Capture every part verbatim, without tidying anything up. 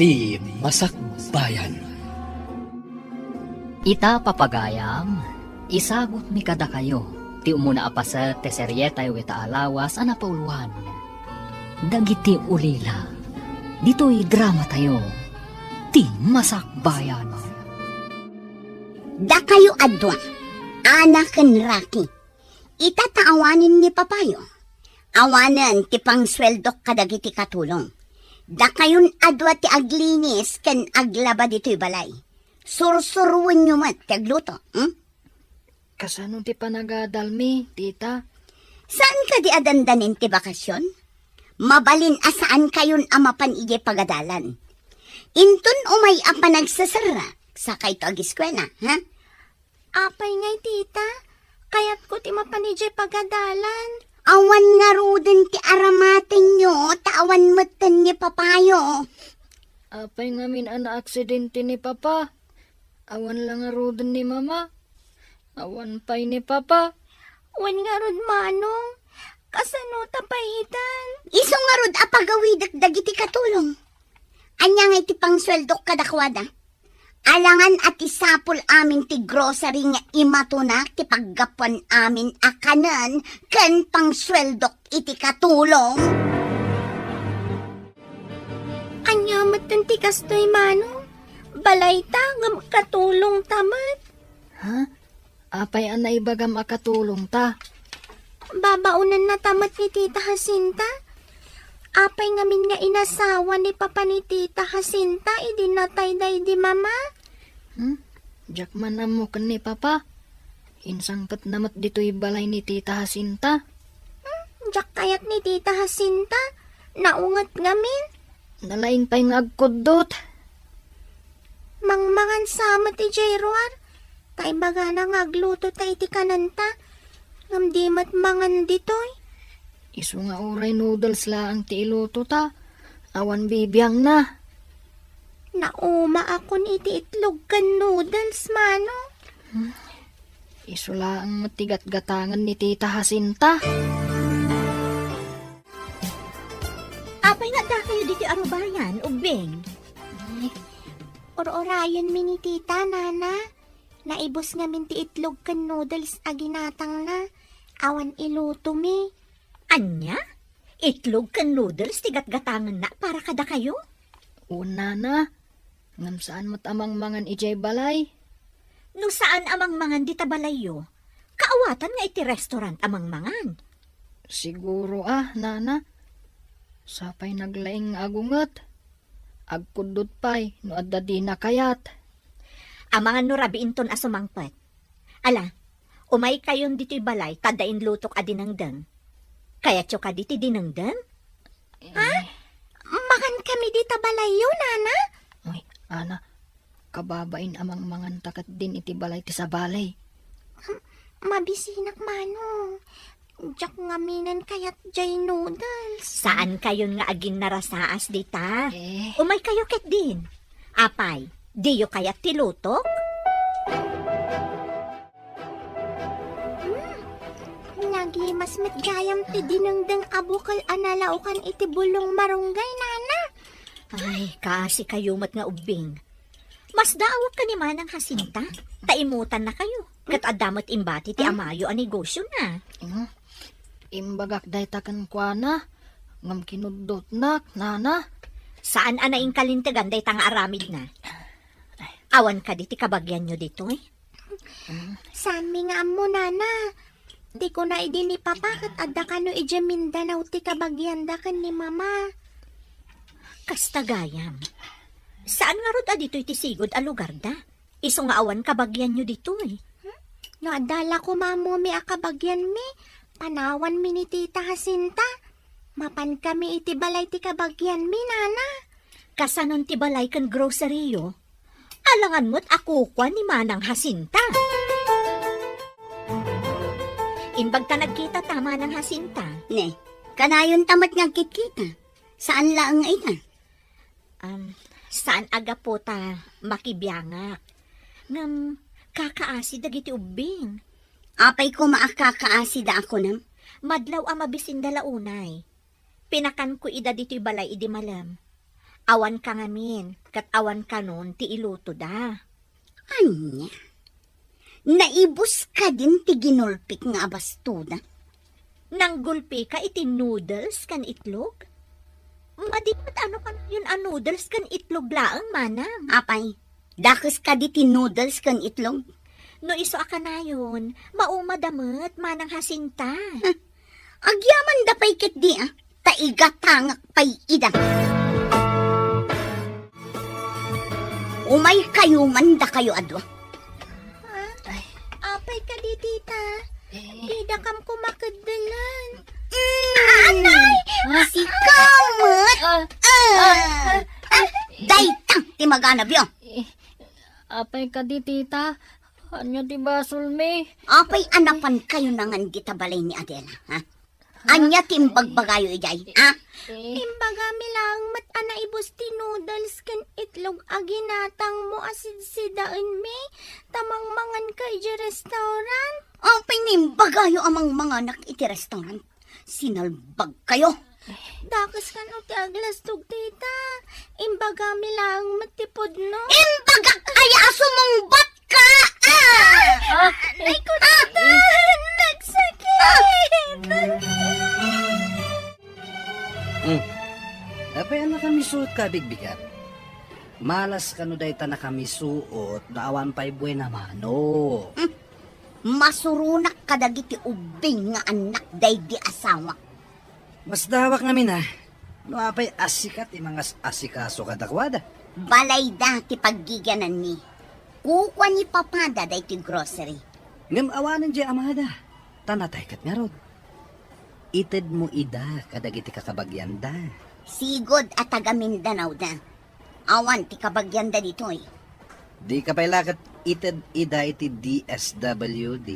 Ti Masakbayan. Ita, papagayam, isagutmi kadakayo ti umuna a paset ti serietayo ita a lawas a napauluan, Dagiti Ulila. Ditoy dramatayo, Ti Masakbayan. Dakayo a dua, Ana ken Rocky. Ita ta awanen ni papayo. Awanen ti pangsueldok kadagiti katulong. Dakayon a dua ti aglinis ken aglaba ditoy balay. Sursuroenyo met ti agluto, hmm? Kasano ti panagadalmi, tita? Saan kadi a dandanin ti bakasion? Mabalin a saan kayon a mapan idiay pagadalan. Inton umay a panagseserrak, sakayto agiskuela, ha? Apay ngay, tita? Kayatko ti mapan idiay pagadalan. Awan ngaruden ti aramatenyo, ta awan metten ni papayo. Apay ngamin a naaksidente ni papa? Awan la ngaruden ni mama? Awan pay ni papa? Wen ngarud, manong. Kasano ta pay itan? Isu ngarud a pagawidek dagiti katulong. Ania ngay ti pangsueldok kadakuada? Alangan a ti sapul amin ti grocery nga imatunak ti paggapuan amin a kanen ken pangsueldok iti katulong. Ania metten ti kastoy, manong? Balayta ngem katulongta met. Ha? Apay a naibagam a katulongta? Babaonenna ta met ni Tita Jacinta. Apay ngamin nga inasawa ni Papa ni Tita Jacinta idi natay daydi Mama? Hmm? Diak man ammo ken ni Papa. Insangpetna met ditoy balay ni Tita Jacinta. Hmm? Diak kayat ni Tita Jacinta. Naunget ngamin. Nalaing pay nga agkuddot. Mangmangan sa met idiay ruar, ta ibagana nga agluto ta iti kanenta, ngem di met mangan ditoy. Isu nga uray noodles laeng ti iluto ta, awan bibiangna. Naumaakon iti itlog ken noodles, manong. Hmm. Isu laeng met ti gatgatangen ni Tita Jacinta. Apay nga addakayo ditoy arubayan, Ubbing? Ay, ur-urayenmi ni Tita, Nana. Naibus ngamin ti itlog ken noodles a ginatangna. Awan ilutomi. Ania? Itlog ken noodles ti gatgatangenna para kadakayo? Wen, Nana. Ngem saan met a mangmangan idiay balay? No saan a mangmangan dita balayyo, kaawatan nga iti restaurant a mangmangan. Siguro a, Nana. Sapay naglaing nga agunget. Agkuddot pay no adda dina kayat. Amangan no rabiinton a sumangpet. Ala, umaykayon ditoy balay ta adda inlutok a dinengdeng. Kayatyo kadi ti dinengdeng? Eh. Ha? Mangankami dita balayyo, Nana? Ay, Ana, kababain a mangmanganta ketdin iti balay ti sabali. Hmm, mabisinak, manong. Diak ngaminen kayat jay noodles. Saankayon nga aginnarasaas dita. Eh. Umaykayo ketdin. Apay, diyo kayat ti lutok? Hmm, nagimas met gayam ti dinengdeng a bukel a nalaokan iti bulong marunggay, Nana. Ay, kaasikayo met nga ubbing. Masdaawak ken ni Manang Jacinta, ta imutannakayo. Ket adda met imbati ti amayo a negosiona. Hmm. Imbagak dayta kenkuana, ngem kinuddotnak, Nana. Saan a nainkalintegan dayta nga aramidna. Awan kadi ti kabagianyo ditoy? Saanmi nga ammo, Nana. Ti kuna idi ni Papa ket adda kano idiay Mindanao ti kabagianda ken ni Mama. Kasta gayam. Saan ngarud a ditoy ti sigud a lugarda? Isu nga awan kabagianyo ditoy. Hmm? No adda la koma ammomi a kabagianmi, panawanmi ni Tita Jacinta. Mapankami iti balay ti kabagianmi, Nana. Kasanon ti balay ken grocery-yo? Alangan met a kukua ni Manang Jacinta. Imbag ta nagkita ta, Manang Jacinta. Ne, kanayon ta met nga agkitkita. Saan laeng nga ita? Um, saan a gapu ta makibiangak. Ngem, kakaasi dagiti ubbing. Apay koma a kakaasida a kunam? Madlaw a mabisinda la unay. Pinakanko ida ditoy balay idi malem. Awan ka ngamin, ket awan kanon ti ilutoda. Ania? Naibus kadin ti ginulpik nga abastoda? Nanggulpi ka iti noodles ken itlog? Madi met ano kanayon a noodles ken itlog laeng, manang? Apay, dakes kadi ti noodles ken itlog? No isu a kanayon, maumada met, Manang Jacinta. Huh. Agyamanda pay ketdi, a, ta igatangak pay ida. Umaykayo man dakayo a dua. Ha? Ay. Apay kadi, tita? Eh. Didakam koma keddelen. Mm. Anay! Ah. Sika met! Ah. Ah. Ah. Ah. Dayta ti maganabyo. Eh, apay kadi, tita? Ania ti basolmi? Apay a napankayo nangan dita balay ni Adela, ha? Ania ti imbagbagayo idiay, ha? Eh. Imbagami laeng met a naibus ti noodles ken itlog a ginatangmo a sidsidaenmi, ta mangmanganka idiay restaurant. Apay nga imbagayo a mangmanganak iti restaurant? Sinalbagkayo. Dakes kano ti aglastog, tita. Imbagami laeng met ti pudno. Imbagak aya a sumungbatka, a! Ah, eh, ay, ko, tita, nagsakit. Hmm. Apay a nakamisuotka a bigbigat? Malas kano dayta nakamisuot no awan pay buena mano. Hmm. Masuronak kadagiti ubbing nga annak daydi asawak. Masdawak ngamin a, no apay a sika ti mangas-asikaso kadakuada. Balayda ti paggigiananmi. Kukua ni papada daytoy grocery. Ngem awanen diay amada, ta natay ket ngarud. Itedmo ida kadagiti kakabagianda. Sigud a taga Mindanao da. Awan ti kabagianda ditoy. Dika pay la ket ited ida iti D S W D.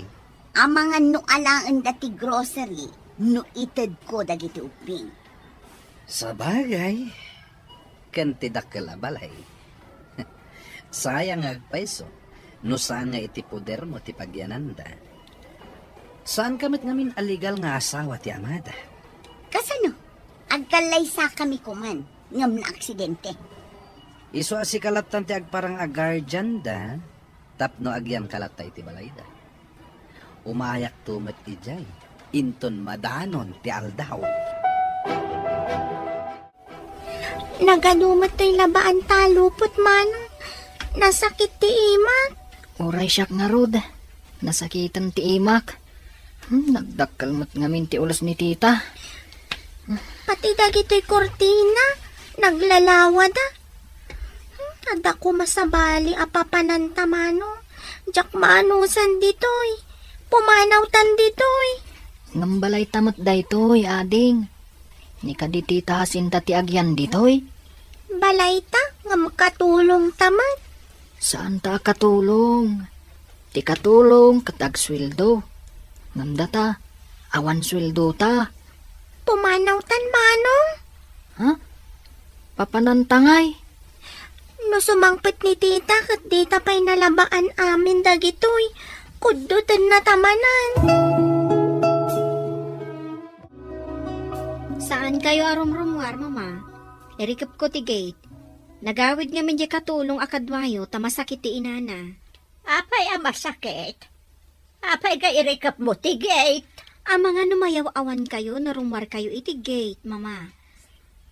Amangan no alaenda ti grocery no itedko dagiti ubbing. Sabagay, ken ti dakkel a balay. Sayang nga agpayso no saan nga iti podermo ti pagiananda. Saanka met ngamin a legal nga asawa ti amada. Kasano? Agkallaysakami koman ngem naaksidente. Isu a sika lattan ti agparang a guardian da tapno agyanka latta iti balayda. Umayakto met idiay inton madanon ti aldaw. Nagadu met toy labaan ta a lupot, manong. Nasakit ti imak. Uray siak ngarud. Nasakiten ti imak. Hmm, nagdakkel met ngamin ti ulos ni tita. Pati dagitoy kurtina, naglalawada. Hmm, adda koma sabali a papananta, manong. Diak maanusan ditoy. Pumanawtan ditoy. Ngem balayta met daytoy, ading. Ni kadi tita Jacinta ti agyan ditoy. Balayta, ngem katulongta met. Saanta a katulong. Ti katulong ket agsueldo. Ngem data, awan sueldota. Pumanawtan, manong. Ha? Papananta ngay? No sumangpet ni tita ket dita pay nalabaan amin dagitoy, kuddotenna ta manen. Saankayo a rumrummuar, Mama. Irikepko ti gate. Nagawid ngamin diay katulong a kaduayo ta masakit ti inana. Apay a masakit? Apay nga irikepmo ti gate? Amangan no mayaw-awankayo no rummuarkayo iti gate, Mama.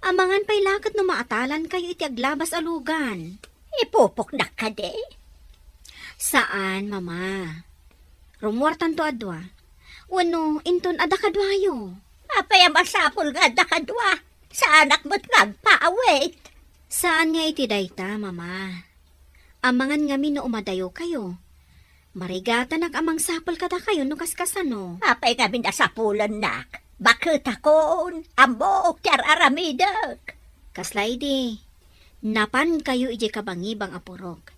Amangan pay la ket no maatalankayo iti aglabas a lugan. Ipupoknak kadi? Saan, Mama. Rummuartanto a dua. Wenno, inton adda kaduayo. Apay a masapul nga adda kadua? Saanak met nga agpaawit. Saan nga iti dayta, Mama. Amangan ngamin no umadayokayo. Marigatanak a mangsapul kadakayo no kaskasano. Apay ngamin a sapulennak? Baketakon, ammok ti ar-aramidek. Kasla idi, napankayo idiay kabangibang a purok.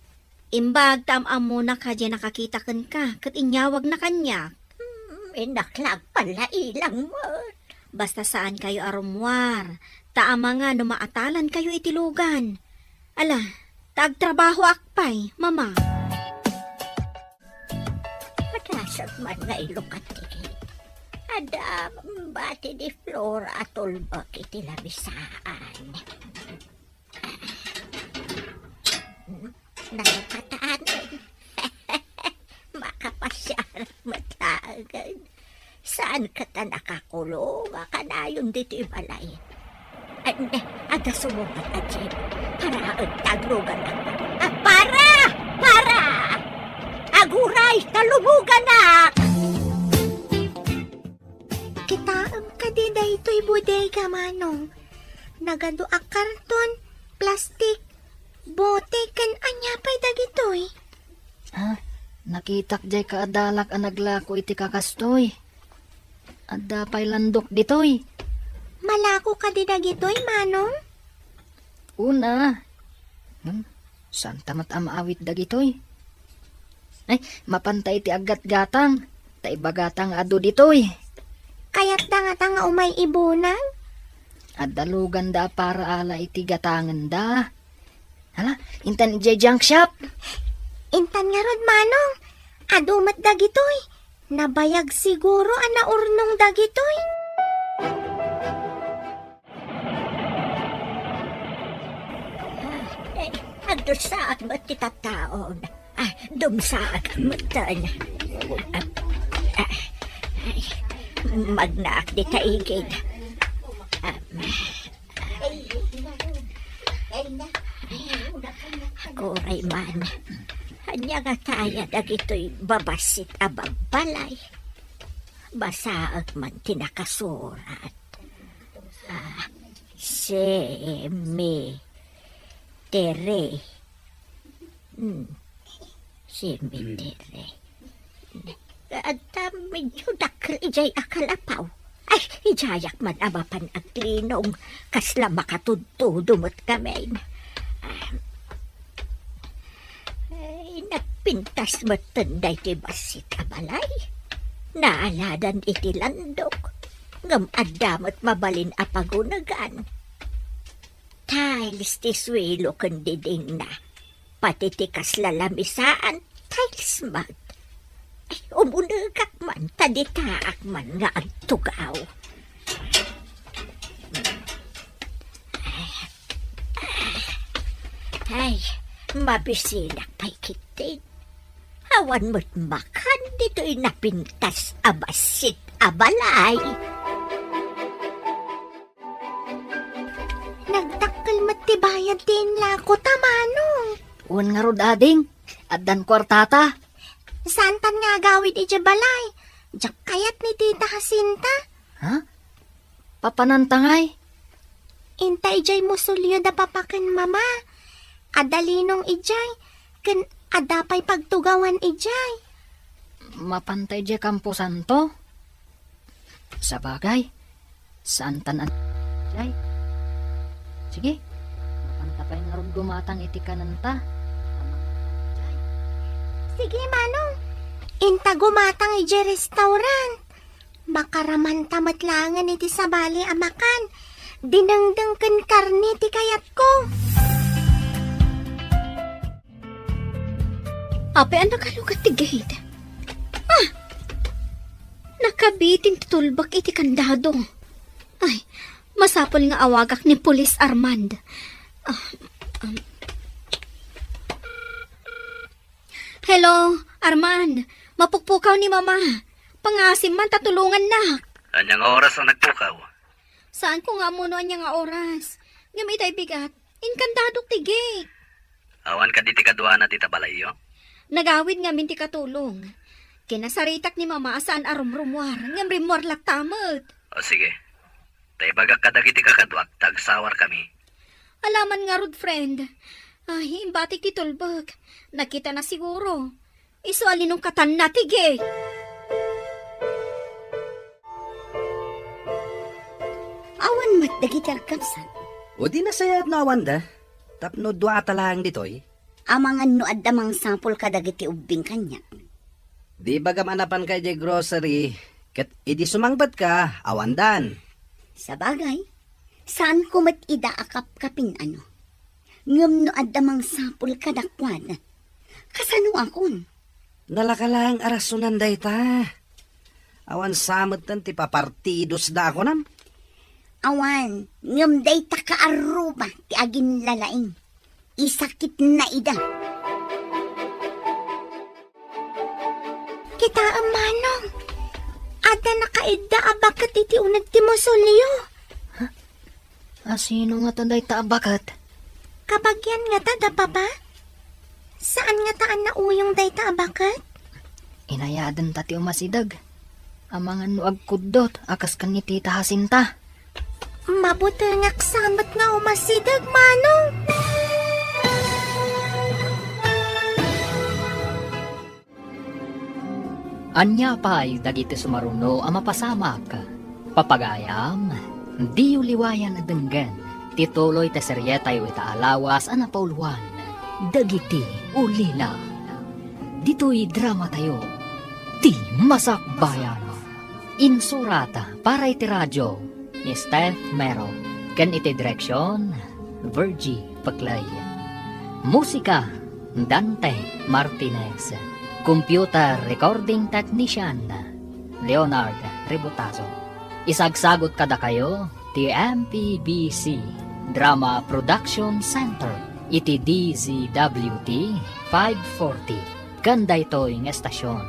Imbag ta am-ammonak diay nakakita kenka ket inyawagna kaniak. Hmm, innak la agpallailang met. Basta saankayo a rummuar, ta amangan no maatalankayo iti lugan. Ala, ta agtrabahoak pay, Mama. Matasag man nga ilukat ti gate. Adda bati ni Flora a tulbek iti lamisaan. Nakakatanen. Makapasiar met laengen. Saan ket a nakakulong a kanayon ditoy balay? Ay, ne, adda sumungbat a jeep. Para, eh, tagruganak. Ah, para! Para! Aguray, ta lumuganak! Kitaem kadi daytoy bodega, Manong? Nagadu a karton, plastik, bote, ken ania pay dagitoy? Ah, nakitak jay kaadalak a naglako iti kakastoy. Adda pay landok ditoy. Malako kadi dagitoy, Manong? Una. Hmm, saan ta met a maawit dagitoy? Ay, mapanta iti aggatgatang. Ta ibaga ta nga adu ditoy. Kayatda ngata nga umay ibunang? Adda luganda a para ala iti gatangenda. Hala, intan idiay junk shop. Intan ngarud, Manong. Adu met dagitoy. Nabayag siguro a naurnong dagitoy. Eh, agdusaak met ti tattaon. Ah, dumsaak met ten. Ah, ah, ay, magnaak dita igid. Ah, aguray man. Ania ngata aya dagitoy babassit a babbalay? Basaek man ti nakasurat. Ah, cemetery. Hmm. Cemetery. Adda medyo dakkel idiay a kalapaw. Ay, idiayak man a mapan aglinong. Kasla makatudtudo met ngamin. Ay, nagpintas metten daytoy bassit a balay. Naaladan iti landok. Ngem adda met mabalin a pagunegan. Tiles ti suelo ken didingna. Pati ti kasla lamisaan, tiles met. Ay, umunegak man, ta ditaak man nga agtugaw. Ay, mabisinak pay ketdin. Awan met makan ditoy napintas a bassit a balay. Nagdakkel met ti bayad ti inlako ta, Manong. Wen ngarud, ading, addan kuartata. Saantan nga agawid idiay balay. Diak kayat ni Tita Jacinta. Ha? Papananta ngay? Inta idiay musolyo da papa ken mama. Adda linong idiay, ken adda pay pagtugawan idiay. Mapanta idiay kamposanto? Sabagay, saantan a-, jay. Sige, mapanta pay ngarud gumatang iti kanenta. Sige, Manong. Inta gumatang idiay restaurant. Makaramanta met laengen iti sabali a makan. Dinengdeng ken karne ti kayatko. Apay a nakalukat ti gate? Ah! Nakabitin ti tulbek iti kandado. Ay, masapul nga awagak ni Pulis Armand. Ah, um. Hello, Armand. Mapukpukaw ni Mama. Pangaasim man ta tulongannak. Ania nga oras a nagpukaw? Saanko nga ammo no ania nga oras. Ngem itay bigat, inkandadok ti gate. Awan kadi ti kaduana dita balayyo? Nagawid ngamin ti katulong. Kinasaritak ni Mama a saan a rumrumuar, ngem rimmuar latta met. O sige. Ta ibagak kadagiti kakaduak ta agsawarkami. Alaman ngarud, friend. Ay, imbatik ti tulbek. Nakitana siguro. Isu a linungkatanna ti gate. Awan met dagiti agkabsat. O di nasayaat no awanda, tapno duata laeng ditoy. Amangan no adda mangsapul kadagiti ubbing kaniak. Di bagam a napanka idiay grocery, ket idi sumangpetka, awandan. Sabagay, saanko met ida a kapkapin, ano. Ngem no adda mangsapul kadakuada, kasanoakon? Nalaka laeng a rasonan dayta. Awan sa metten ti papartidos da a kunam. Awan, ngem dayta kaarruba ti aginlalaing. Isakitna ida. Ita, manong. Adda nakaidda a baket iti uneg ti musolyo. Asino ngata dayta a baket? Kabagian ngata da papa? Saan ngata a nauyong dayta a baket? Inayadenta ti umasideg. Amangan no agkuddot a kas ken iti tahasinta. Mabutengak sa met nga umasideg, manong. Ania pay dagiti sumaruno a mapasamak? Papagayam, diyo liwayan a denggen ti tuloy ti serietayo ita a lawas a napauluan, Dagiti Ulila. Ditoy dramatayo, Ti Masakbayan. Insurat para iti radio ni Steph Mero, ken iti direksion, Virgie Peclay. Musika, Dante Martinez. Computer recording technician, Leonard Ributazo. Isagsagut kadakayo ti M P B C Drama Production Center iti D Z W T five forty ken daytoy nga estasion.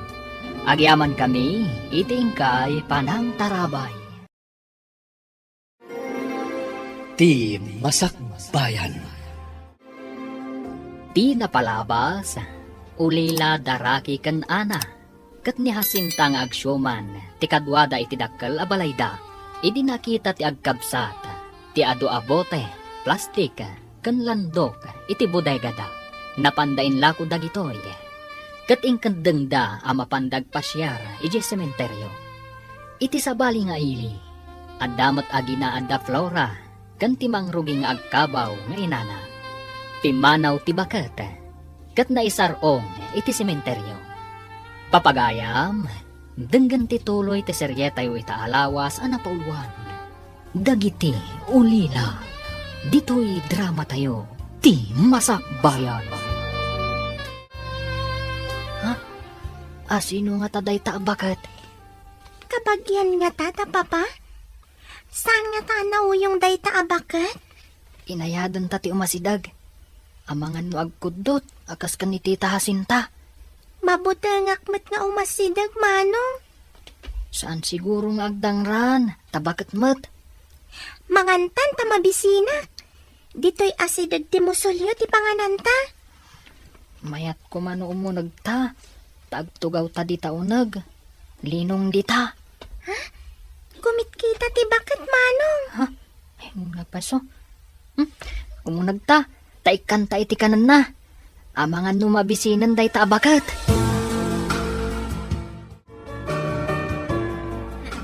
Agyamankami iti inkay panangtarabay. Ti Masakbayan. Ti napalabas, ulila da Rocky ken Ana, ket ni Jacinta nga agsiuman ti kaduada iti dakkel a balayda. Idi nakita ti agkabsat ti adu a bote, plastik, ken landok iti bodegada, napanda inlako dagitoy, ket inkeddengda a mapanda agpasiar idiay sementerio. Iti sabali nga ili, adda met aginaad da Flora ken ti mangrugi nga agkabaw nga inana. Pimmanaw ti baket ket naisar-ong iti sementerio. Papagayam, denggen ti tuloy ti serietayo ita a lawas a napauluan, Dagiti Ulila. Ditoy dramatayo, Ti Masakbayan. Ha? Asino ngata dayta a baket? Kabagian ngata da papa? Saan ngata a nauyong dayta a baket? Inayadenta ti umasideg. Amangan no agkuddot a kas ken ni Tita Jacinta. Mabutengak met nga umasideg, manong. Saan siguro nga agdangran, ta baket met. Mangantan ta mabisinak. Ditoy asideg ti musolyo ti pangananta. Mayat koma no umunegta, ta agtugawta dita uneg. Linong dita. Ha? Kumitkita ti baket, manong. Ha? Ay, nga paso. Hmm? Umunegta, ta ikkanta iti kanenna. Amangan no mabisinen dayta a baket.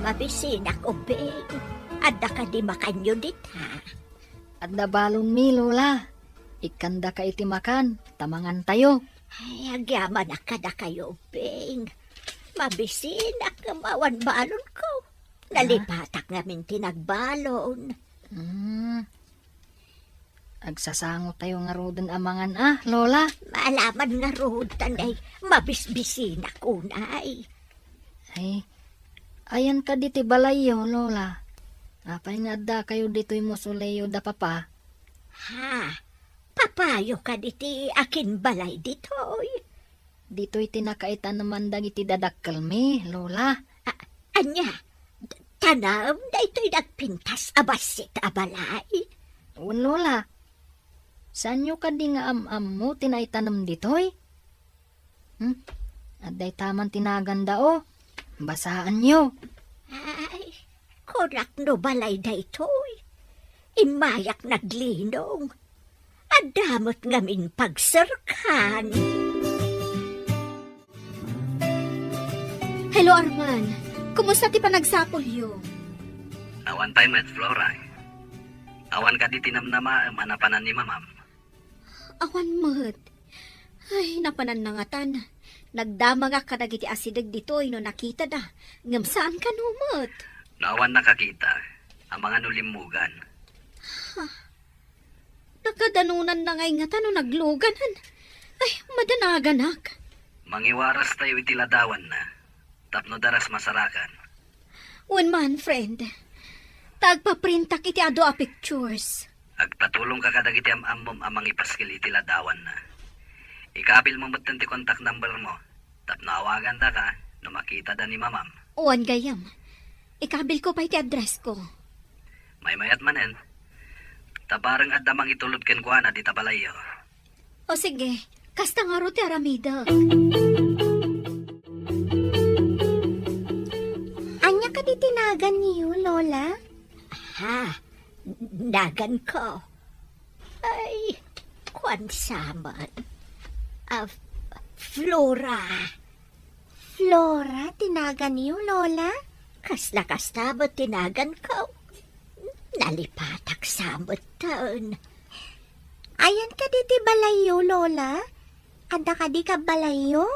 Mabisinak, Ubing. Adda kadi makanyo dita? Adda balonmi, Lola. Ikkandaka iti makan, ta mangantayo. Ay, agyamanak kadakayo, Ubing. Mabisinak ngem awan balonko. Nalipatak ngamin ti nagbalon. Hmm. Agsasangotayo ngaruden a mangan a, Lola? Maalaman ngarud, ta nay, mabisbisinak unay. Ay, ayan kadi ti balayyo, Lola? Apay nga addakayo ditoy musolyo da Papa? Ha? Papayo kadi ti akinbalay ditoy? Ditoy ti nakaitaneman dagiti dadakkelmi, Lola. A-, ania? Tanem daytoy nagpintas a bassit a balay? Wen, Lola. Saanyo kadi nga am-ammo ti naitanem ditoy? Hmm? Adda itaman ti naganda, o. Basaanyo. Ay, kunak no balay daytoy. Immayak naglinong. Adda met ngamin pagserkan. Hello, Arman. Kumusta ti panagsapulyo? Awan pay met, Flora. Awan kadi ti namnamaem a napanan ni Mamam? Awan met. Ay, napanan nangatan. Nagdamagak kadagiti asideg ditoy no nakitada. Ngem saan kano met. No awan nakakita, amangan no limmugan. Ha? Nakadanonanna ngay ngata no nagluganan. Ay, madanaganak. Mangiwaras tayo iti ladawanna, tapno daras masarakan. Wen man, friend. Ta agpaprintak iti adu a pictures. Agpatulongka kadagiti am-ammom a mangipaskil iti ladawanna. Ikabilmo metten ti contact number mo, tapno awagandaka, no makitada ni Mamam. Wen gayam. Ikabilko pay ti addressko. Maymayat manen. Ta bareng adda mangitulod kenkuana dita balayyo. O sige, kasta ngarud ti aramidek. Ania kadi ti naganyo, Lola? Ha? Naganko? Ay, kuan sa met. Ah, Flora. Flora ti naganyo, Lola? Kasla kasta met ti naganko. Nalipatak sa metten. Ayan kadi ti balayyo, Lola? Adda kadi kabbalayyo?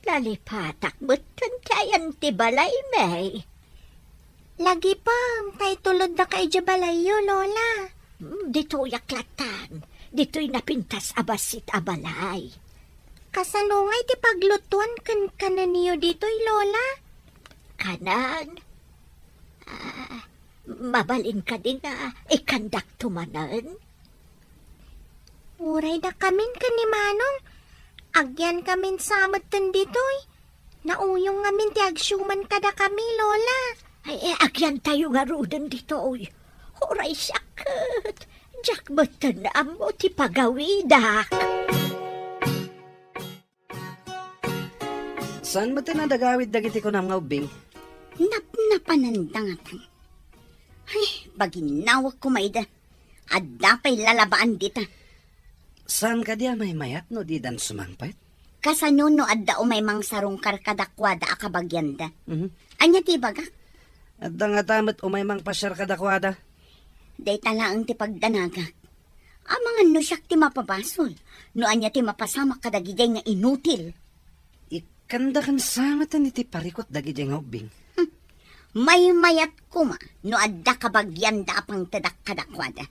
Nalipatak metten ti ayan ti balaymi. Lagipem, ta ituloddak idiay balayyo, Lola. Hmm, ditoyak lattan. Ditoy napintas a bassit a balay. Kasano ngay ti paglutuan ken kanenyo ditoy, Lola? Kanen? Ah, mabalin kadi nga ikandakto manen? Uray dakamin ken ni Manong, agyankamin sa metten ditoy. Nauyong ngamin ti agsiuman kadakami, Lola. Ay, eh, agyantayo ngaruden ditoy. Uray siak ket, diak metten ammo ti pagawidak. Saan met a nagawid dagiti kunam nga ubbing? Napnapananda ngata. Ay, baginawek koma ida. Adda pay lalabaan dita. Saan kadi a maymayat no didan sumangpet? Kasano no adda umay mangsarungkar kadakuada a kabagianda? Mhm. Ania ti ibagak? Adda ngata met umay mangpasiar kadakuada. Dayta laeng ti pagdanagak. Amangan no siak ti mapabasol, no ania ti mapasamak kadagidiay nga inutil. Ikkandakan sa met iti parikut dagidiay nga ubbing. Hmm. Maymayat koma no adda kabagianda a pangtedak kadakuada.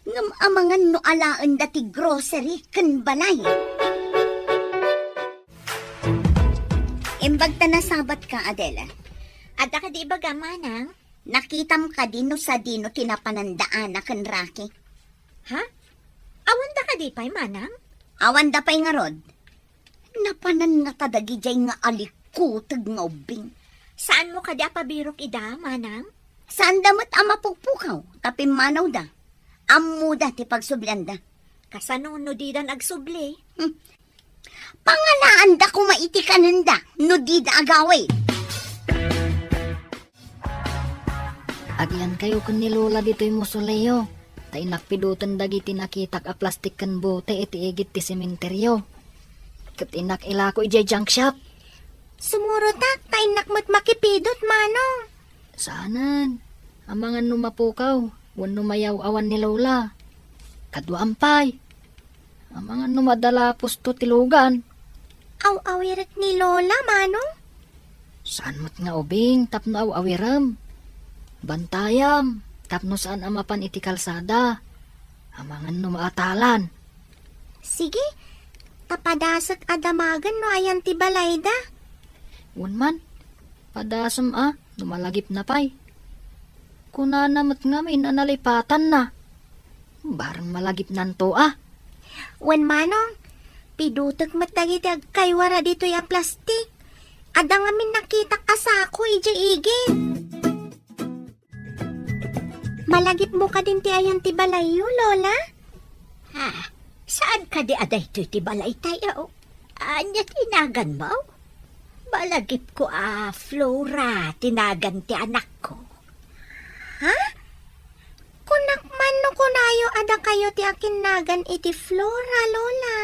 Ngem amangan no alaenda ti grocery ken balay. Imbag ta nasabatka, Adela. Adda kadi ibaga, Manang? Nakitam kadi no sadino ti napananda Ana ken Rocky? Ha? Awanda kadi pay, Manang? Awanda pay ngarud. Napanan ngata dagidiay nga alikuteg nga ubbing. Saanmo kadi a pabirok ida, Manang? Saanda met a mapukpukaw ta pimmanawda. Ammoda ti pagsublianda. Kasano no didan agsubli? Hmm. Pangalaanda koma iti kanenda no dida agawid. Agyankayo ken ni Lola ditoy mausoleyo, ta innak piduten dagiti nakitak a plastik ken bote iti igid ti sementerio. Ket innak ilako idiay junk shop. Sumurotak, ta innak met makipidut, Manong. Saanen. Amangan no mapukaw, wenno mayaw-awan ni Lola. Kaduaam pay. Amangan no madala pusto ti lugan. Aw-awirek ni Lola, Manong? Saan met nga ubing tapno aw-awirem? Bantayam tapno saan a mapan iti kalsada. Amangan no maatalan. Sige, ta padasek a damagen no ayan ti balayda. Wen man, padasem a no malagipna pay. Kunana met ngamin a nalipatanna. Bareng malagipnanto a. Wen Manong, pidutek met dagiti agkaywara ditoy a plastik. Adda ngamin nakitak a sako idiay igid. Malagipmo kadin ti ayan ti balayyo, Lola? Ha? Saan kadi a daytoy ti balaytayo? Ania ti naganmo? Malagipko a Flora ti nagan ti anakko. Ha? Kunak man no kunayo a dakayo ti akinnagan iti Flora, Lola.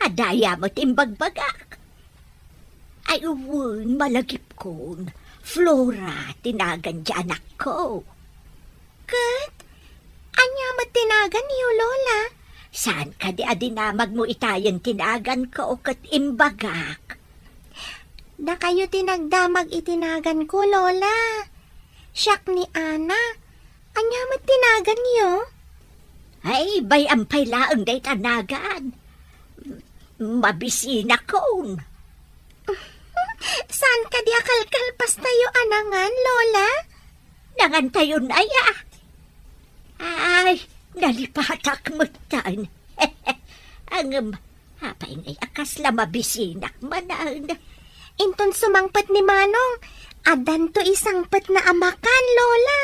Adda aya met imbagbagak. Ay, wen, malagipkon. Flora ti nagan ti anakko. Ket, ania met ti naganyo, Lola? Saan kadi a dinamagmo itayen ti naganko ket imbagak? Dakayo ti nagdamag iti naganko, Lola. Siak ni Ana. Ania met ti naganyo? Ay, bay-am pay laeng dayta nagan. Mabisinakon. Saan kadi a kalkalpastayo a nangan, Lola? Nangantayon aya? Ay, nalipatak metten. Ngem, apay ngay a kasla mabisinak manen? Inton sumangpet ni Manong, addanto isangpetna a makan, Lola.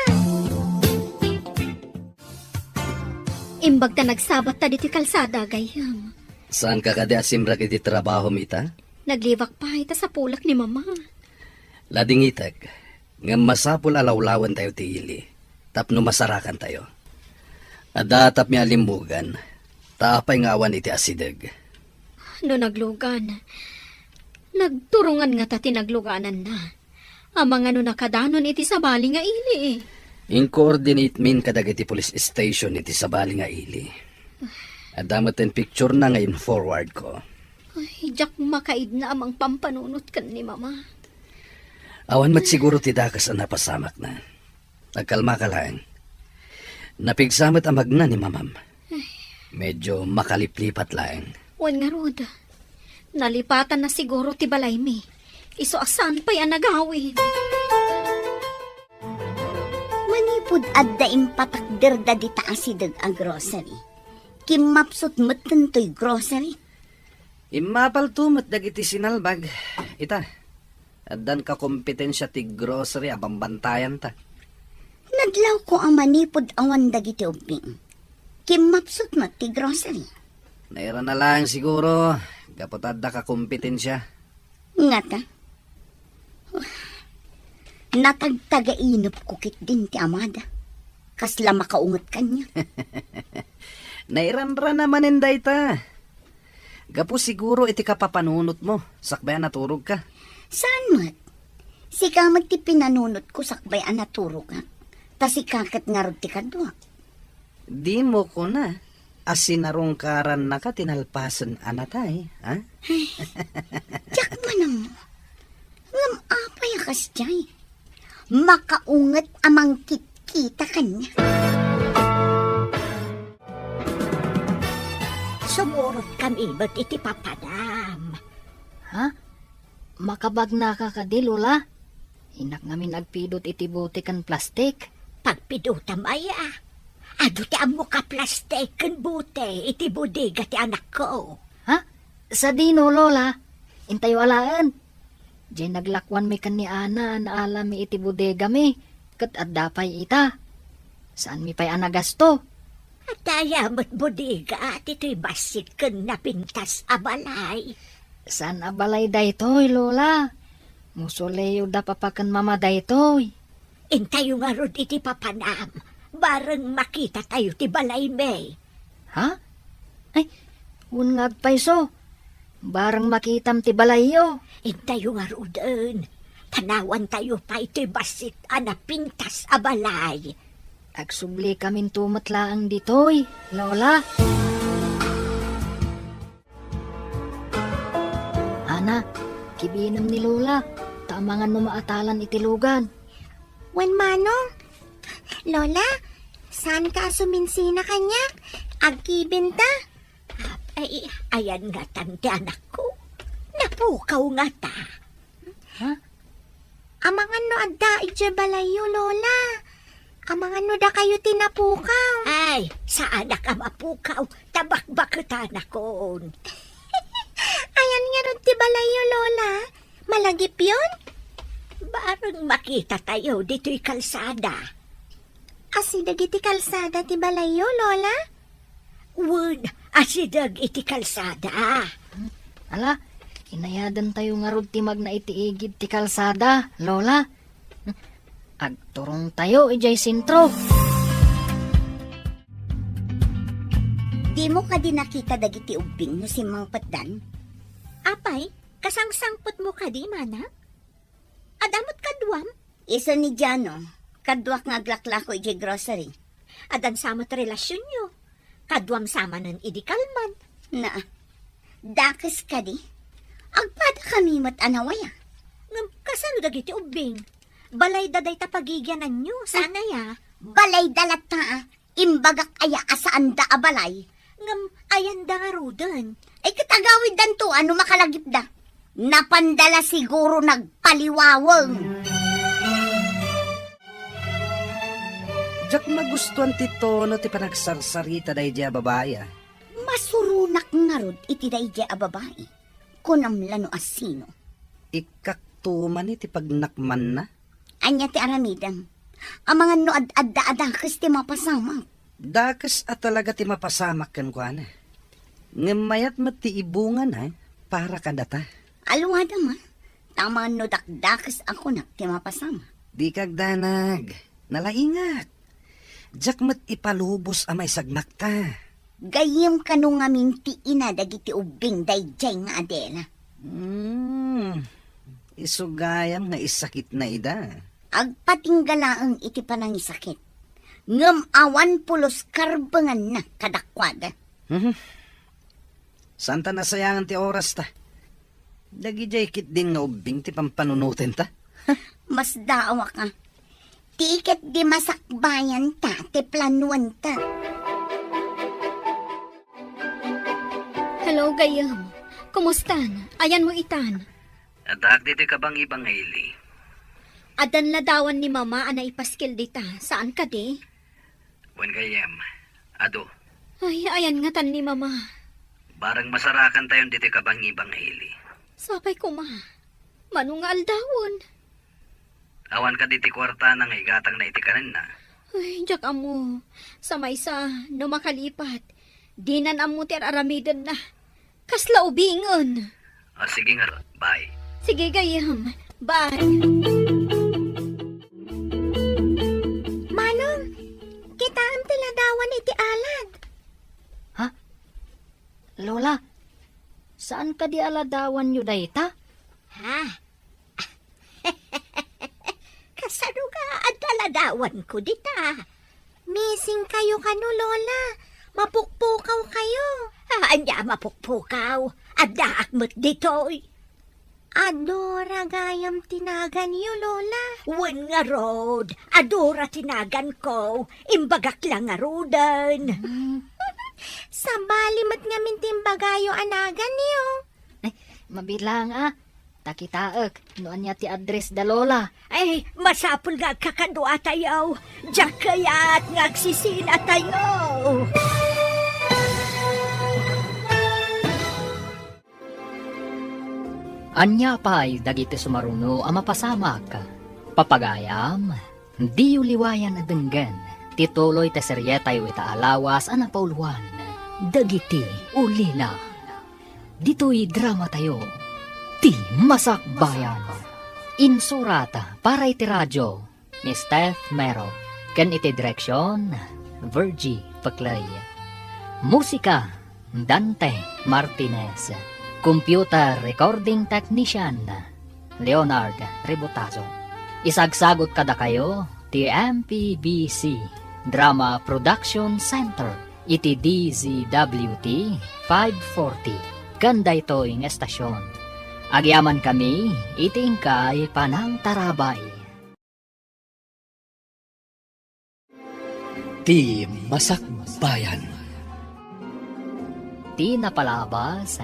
Imbag ta nagsabatta ditoy kalsada, gayyem. Saanka kadi a simrek iti trabahom ita? Naglibak pay ta sapulek ni Mama. Ladingitek, ngem masapul a lawlawentayo ti ili tapno masarakantayo. Adda tapmi a limmugan, ta apay nga awan iti asideg? No naglugan, nagturongan ngata ti naglugananna. Amangan no nakadanon iti sabali nga ili. Inkoordinate min kadagiti police station iti sabali nga ili. Adda met ti picture na nga in-forward ko. Ay, diak makaidna a mangpampanunot ken ni Mama. Awan met siguro ti dakes a napasamakna. Agkalmaka laeng. Napigsa met a magna ni Mamam. Medyo makaliplipat laeng. Wen ngarud, nalipatanna siguro ti balaymi. Isu a saan pay a nagawid. Manipud adda impatakderda dita asideg a grocery, kimmapsut metten toy grocery. Immapalto met dagiti sinalbag. Ita, addan kakompetensia ti grocery a bambantayanta. Nadlawko a manipud awan dagiti ubbing, kimmapsut met ti grocery. Nairana laeng siguro, gapu ta adda kakompetensia. Ngata? Natagtagainepko ketdin ti amada. Kasla makaunget kaniak. Nairanrana manen dayta. Gapu siguro iti kapapanunotmo, sakbay a naturogka. Saan met? Sika met ti pinanunotko sakbay a naturogak. Ta sika ket ngarud ti kaduak. Dimo kuna a sinarungkarannaka ti nalpasen a natay, ha? Diak manammo. Ngem apay a kasdiay? Makaunget a mangkitkita kaniak. Sumurotkami met iti papanam. Ha? Makabagnaka kadi, Lola? Innak ngamin agpidut iti bote ken plastik. Pagpidutam aya. Adu ti ammoka plastik ken bote iti bodega ti anakko. Ha? Sadino, Lola? Intayo alaen. Diay naglakuanmi ken ni Ana a naalami iti bodegami, ket adda pay ita. Saanmi pay a nagasto. Adda aya met bodega ditoy bassit ken napintas a balay? Saan a balay daytoy, Lola. Mausoleo da Papa ken Mama daytoy. Intayo ngarud iti papanam. Bareng makitatayo ti balaymi. Ha? Ay, wen nga agpayso. Bareng makitam ti balayyo. Intayo ngaruden. Panawantayo pay toy bassit a napintas a balay. Agsubli kaminto met laeng ditoy, Lola. Ana, kibinem ni Lola, ta amangan no maatalan iti lugan. Wen Manong, Lola, saanka a suminsina kaniak? Agkibinta? Ay, ayan ngatan ti anakko. Napukaw ngata. Ha? Amangan no adda idiay balayyo, Lola. Amangan no dakayo ti napukaw. Ay, saanak a mapukaw, ta bakbaketanakon. Ayan ngarud ti balayyo, Lola. Malagipyon? Bareng makitatayo ditoy kalsada. Asideg iti kalsada ti balayyo, Lola? Wen, asideg iti kalsada. Ala, inayadentayo ngarud ti magna iti igid ti kalsada, Lola. Agturongtayo idiay sentro. Dimo kadi nakita dagiti ubbing no simmangpetdan? Apay, kasangsangpetmo kadi, Mana? Adda met kaduam? Isu ni Jano, kaduak nga aglaklako idiay grocery. Addan sa met relasionyo. Kaduam sa manen idi kalman. Na, dakes kadi? Agpadakami met a nawaya. Ngem kasano dagiti ubbing? Balayda dayta pagigiananyo, saan aya? Balayda latta, a. Imbagak aya a saanda a balay? Ngem ayanda ngaruden? Ay, ket agawiddanto a no makalagipda. Napanda la siguro nagpaliwaweng. Diak magustuan ti tono ti panagsarsarita daydiay a babai, a. Masuronak ngarud iti daydiay a babai. Kunam la no asino. Ikkak tuman iti pagnakmanna. Ania ti aramidem? Amangan no ad-adda a dakes ti mapasamak. Dakes a talaga ti mapasamak kenkuana. Ngem mayat met ti ibungana para kadata. Alwadam a, ta amangan no dakdakes a kunak ti mapasamak. Dika agdanag. Nalaingak. Diak met ipalubos a maisagmakta. Gayyem kano ngamin ti ina dagiti ubbing daydiay nga Adela? Hmm, isu gayam nga isakitna ida. Agpatingga laeng iti panangisakit, ngem awan pulos karbenganna kadakuada. Mhm. Saanta nasayangan ti orasta. Dagidiay ketdin nga ubbing ti pampanunotenta. Masdaawak a. Ti ketdi masakbayanta ti planuanta. Hello, gayyem. Kumustan? Ayanmo itan? Addaak ditoy kabangibang nga ili. Addan ladawan ni Mama a naipaskil dita, saan kadi? Wen gayyem, adu. Ay, ayan ngatan ni Mama. Bareng masarakantayon ditoy kabangibang nga ili. Sapay koma. Mano nga aldawen? Awan kadi ti kuartana nga igatangna iti kanenna? Ay, diak ammo. Sa maysa, no makalipat, dinan ammo ti ar-aramidenna. Kasla ubingen. Ah, sige ngarud. Bye. Sige, gayyem. Bye. Manong, kitaem ti ladawan iti alad. Ha? Lola, saan kadi a ladawanyo dayta? Ha? Kasano nga adda ladawanko dita? Missing kayo kano, Lola. Mapukpukaw kayo. Ah, ania mapukpukaw? Addaak met ditoy. Adora gayam ti naganyo, Lola? Wen ngarud, Adora ti naganko. Imbagak la ngaruden. Hmm. Sabali met ngamin ti imbagayo a naganyo. Ay, mabiit laeng a. Ta kitaek no ania ti address da Lola. Ay, masapul nga agkakaduatayo. Diak kayat nga agsisinatayo. Ania pay dagiti sumaruno a mapasamak? Papagayam, diyo liwayan a denggen ti tuloy ti serietayo ita a lawas a napauluan, Dagiti Ulila. Ditoy dramatayo, Ti Masakbayan. Insurat para iti radio ni Steph Mero, ken iti direksion, Virgie Peclay. Musika, Dante Martinez. Computer recording technician, Leonard Ributazo. Isagsagut kadakayo ti M P B C Drama Production Center iti D Z W T five forty. Ken daytoy nga estasion, agyamankami iti inkay panangtarabay. Ti Masakbayan. Ti napalabas,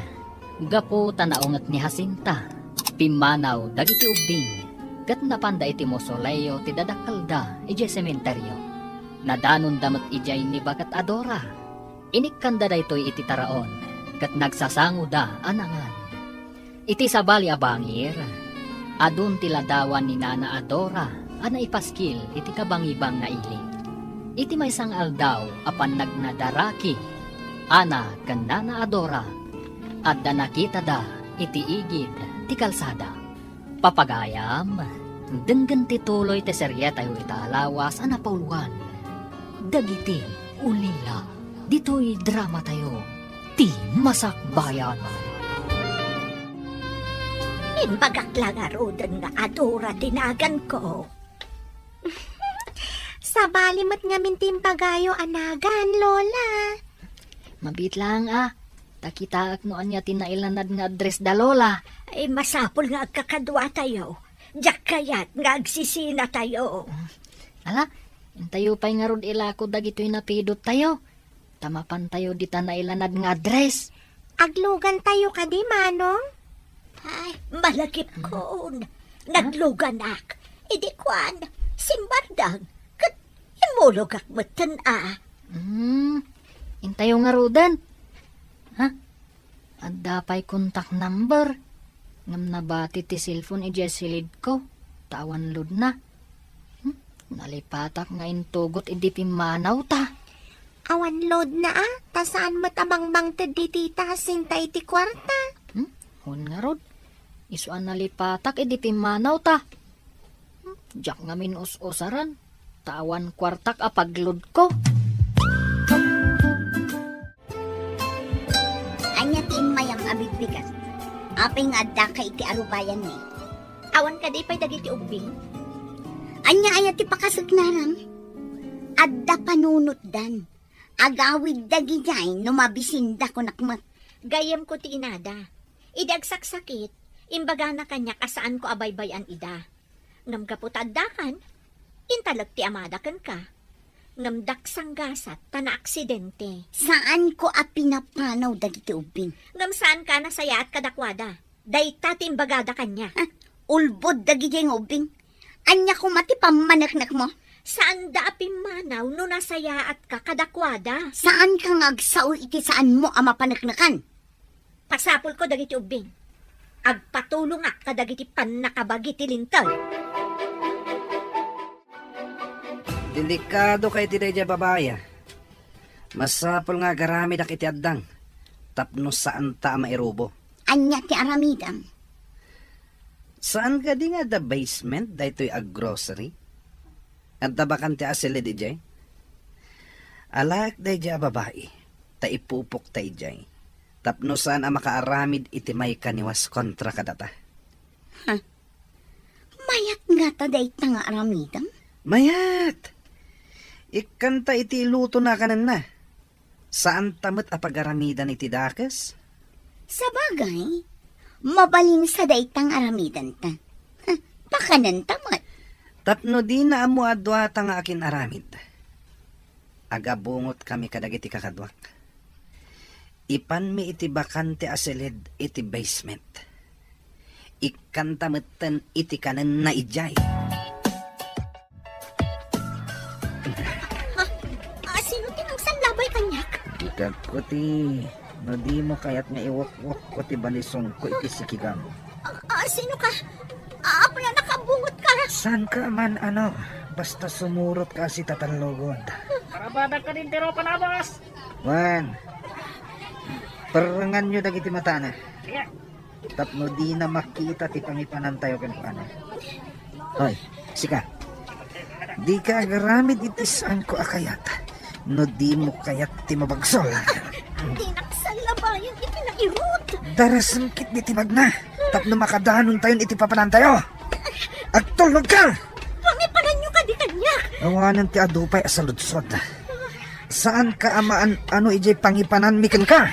gapu ta naunget ni Jacinta, pimmanaw dagiti ubbing, ket napanda iti mausoleo ti dadakkelda idiay sementerio. Nadanonda met idiay ni Baket Adora. Inikkanda daytoy iti taraon, ket nagsasangoda a nangan. Iti sabali a bangir, adun ti ladawan ni Nana Adora a naipaskil iti kabangibang nga ili. Iti maysa nga aldaw a pannagnadaraki, Ana ken Nana Adora, adda nakitada iti igid ti kalsada. Papagayam, denggen ti tuloy ti serietayo ita a lawas a napauluan, Dagiti Ulila. Ditoy dramatayo, Ti Masakbayan. Imbagak la ngaruden nga Adora ti naganko. Sabali met ngamin ti imbagayo a nagan, Lola. Mabiit laeng a. Ta kitaek no ania ti nailanad nga address da Lola. Ay, masapul nga agkakaduatayo. Diak kayat nga agsisinatayo. Ala, intayo pay ngarud ilako dagitoy napidottayo. Ta mapantayo dita nailanad nga address. Aglugantayo kadi, Manong? Ay, malagipkon. Nagluganak. Idi kuan, simbardang. Ket immulogak metten a. Hmm, intayo ngaruden. Ha? Adda pay contact number. Ngem nabati ti cellphone idiay silidko, ta awan loadna. Hmm? Nalipatak nga intugot idi pimmanawta. Awan loadna a, ta saan met a mangbangted ti tita a sinta iti kuarta. Hmm? Wen ngarud, isu a nalipatak idi pimmanawta. Hmm? Diak ngamin us-usaren, ta awan kuartak a pagloadko. Ania ti immayam a bigbigat? Apay nga addaka iti arubayanmi? Awan kadi pay dagiti ubbing? Ania aya ti pakasuknaram? Adda panunotdan. Agawid dagidiay no mabisinda, kunak met. Gayyemko ti inada. Idi agsaksakit, imbagana kaniak a saanko a baybay-an ida. Ngem gapu ta addakan, intalek ti amada kenka. Ngem daksanggasat ta naaksidente. Saanko a pinapanaw dagiti ubbing. Ngem saanka a nasayaat kadakuada. Dayta ti imbagada kaniak. Ha? Ulbod dagidiay nga ubbing. Ania koma ti pammaneknekmo? Saanda a pimmanaw no nasayaatka kadakuada. Saanka nga agsao iti saanmo a mapaneknekan? Pasapulko dagiti ubbing. Agpatulongak kadagiti pannakabagi ti linteg. Delikadoka iti daydiay babai, a. Masapul nga agaramidak iti addang tapno saanta a mairubo. Ania ti aramidem? Saan kadi nga adda basement daytoy a grocery? Adda bakante a silid idiay? Alaek daydiay a babai, ta ipupokta idiay, tapno saan a makaaramid iti maikaniwas kontra kadata. Ha? Mayat ngata dayta nga aramidem? Mayat! Ikkanta iti ilutona a kanenna. Saanta met a pagaramidan iti dakes? Sabagay, mabalinsa dayta nga aramidenta. Ha, pakanenta met. Tapno dina ammo a duata nga akin-aramid, agabungotkami kadagiti kakaduak. Ipanmi iti bakante a silid iti basement. Ikkanta metten iti kanenna idiay. Ha? Ah, sino ti nagsallabay kaniak? Ikagko ti, no dimo kayat nga iwakwakko ti balisongko iti sikigam. Ah, ah, sino ka? Ah, apay a nakabungot ka? Saan ka man, ano? Basta sumurot ka, si tatallugod. Karabadag ka din, tiro panabas! Wan, perrengan nyo dagiti matana. Sige. Tapno dina makita ti pangipanantayo kenkuana. Hoy, sika. Dika agaramid iti saanko a kayat. No dimo kayat ti mabagsul. Dinak sallabayen iti nairut. Darasem ketdi ti bagna. Tapno makadanontayon iti papanantayo. Agtulnog ka! Pangipananyo kadi kaniak. Awanen ti adu pay a saludsod. Saan ka a maan-ano idiay pangipananmi kenka?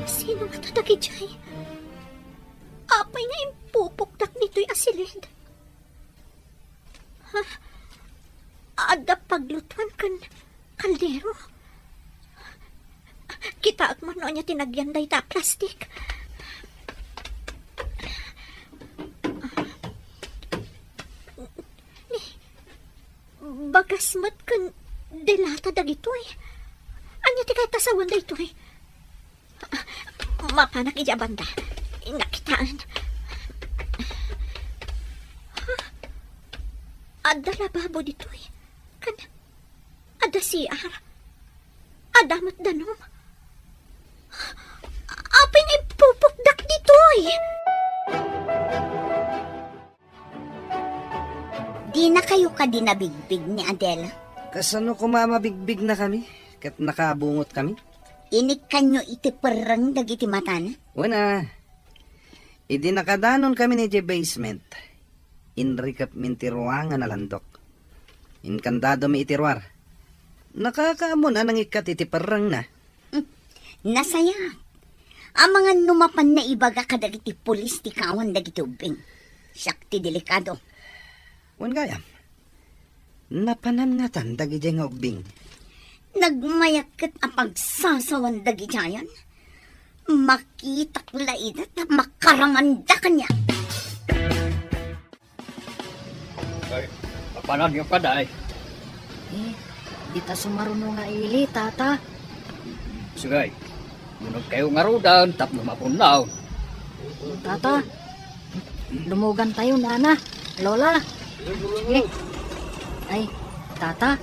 Sino nga dagitoy? Apay nga impupokdak ditoy a silid? Ha? Adda paglutuan ken kaldero. Kitaek man no ania ti nagyan dayta a plastik. Ni, bagas met ken delata dagitoy. Ania ti kayat a sawen daytoy? Mapanak idiay banda. Nakitaen. Ha? Adda lababo ditoy. Ken adda C R. Adda met danum. Apay nga impupokdak ditoy? Dinakayo kadi nabigbig ni Adela? Kasano koma a mabigbignakami ket nakabungotkami? Inikkanyo iti perreng dagiti matana? Wen a, idi nakadanonkami idiay basement, inrikepmin ti ruangan a landok. Inkandadomi iti ruar. Nakakaammon a nangikkat iti perrengna. Hmm, nasayaat. Amangan no mapan naibaga kadagiti pulis ti kawan dagiti ubbing. Siak ti delikado. Wen gayam, napanan ngatan dagidiay nga ubbing? Nagmayat ket a pagsasawan dagidiayan. Makitak la ida ta makaramanda kaniak. Ay, papanagyo ka, day? Eh, dita sumaruno nga ili, tata. Sige. Munogkayo ngaruden tapno mapunnaw. Tata, lumugantayo, Nana, Lola. Sige. Ay, Tata,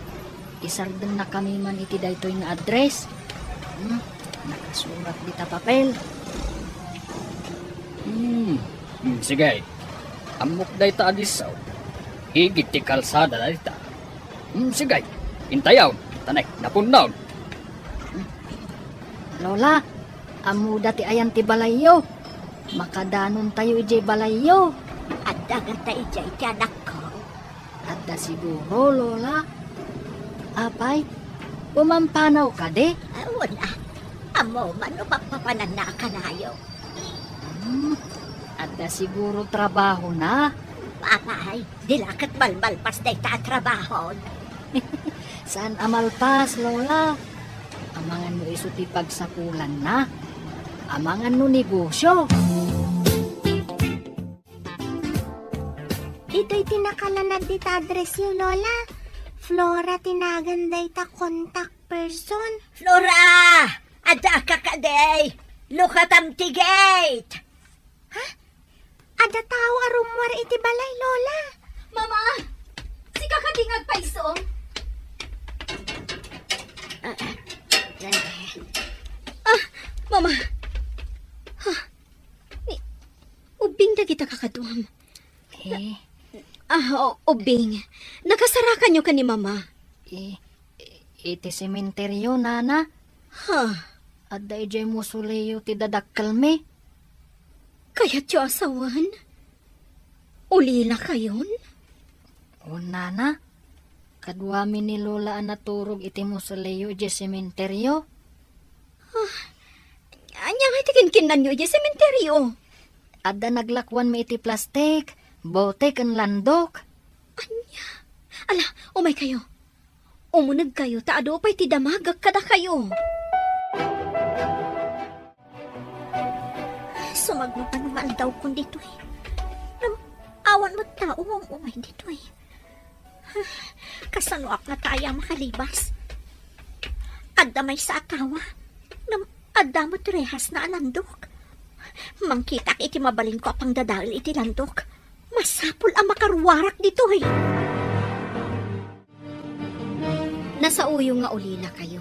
isardengna kami man iti daytoy nga address. Hmm, nakasurat dita papel. Hmm, hmm, sige. Ammok dayta a disso. Igid ti kalsada dayta. Hmm, sige. Intayon. Tanek, napunnaw. Lola, ammoda ti ayan ti balayyo. Makadanontayo idiay balayyo. Adda ngata idiay ti anakko? Adda siguro, Lola. Apay, pumampanaw kadi? Ah, wen, ah. Ammo man no papapananna a kanayon. Hmm, adda siguro trabahona. Apay, di la ket malmalpas dayta a trabahon. Saan a malpas, Lola? Amangan no isu ti pagsapulanna. Amangan no negosyo. Ditoy ti nakalanad dita addressyo, Lola. Flora ti nagan dayta contact person. Flora! Adda ka kadi? Lukatam ti gate! Ha? Adda tao a rummuar iti balay, Lola. Mama! Sika kadi nga agpaiso? Ah, Mama! Ah, ni, ubbing dagita kakaduam. Eh? Ah, o, ubbing. Nakasarakanyo ken ni Mama? Eh, iti sementeryo, Nana. Ha? Adda idiay mausoleo ti dadakkelmi. Kayatyo a sawen? Ulilakayon? O, Nana, kaduami ni Lola a naturog iti mausoleo idiay sementeryo. Ah, ania nga iti kinkinnanyo idiay sementeryo? Adda naglakuanmi iti plastik, bote ken landok. Ania? Ala, umaykayo. Umunegkayo ta adu pay ti damagek kadakayo. Sumagmamano nga aldawkon ditoy. Ngem awan met tao nga um-umay ditoy. Kasanoak ngata aya makalibas? Adda maysa a tawa. Ngem adda met rehasna a landok. Mangkitak iti mabalinko a pangdadael iti landok. Masapul a makaruarak ditoy. Nasaoyo nga ulilakayo.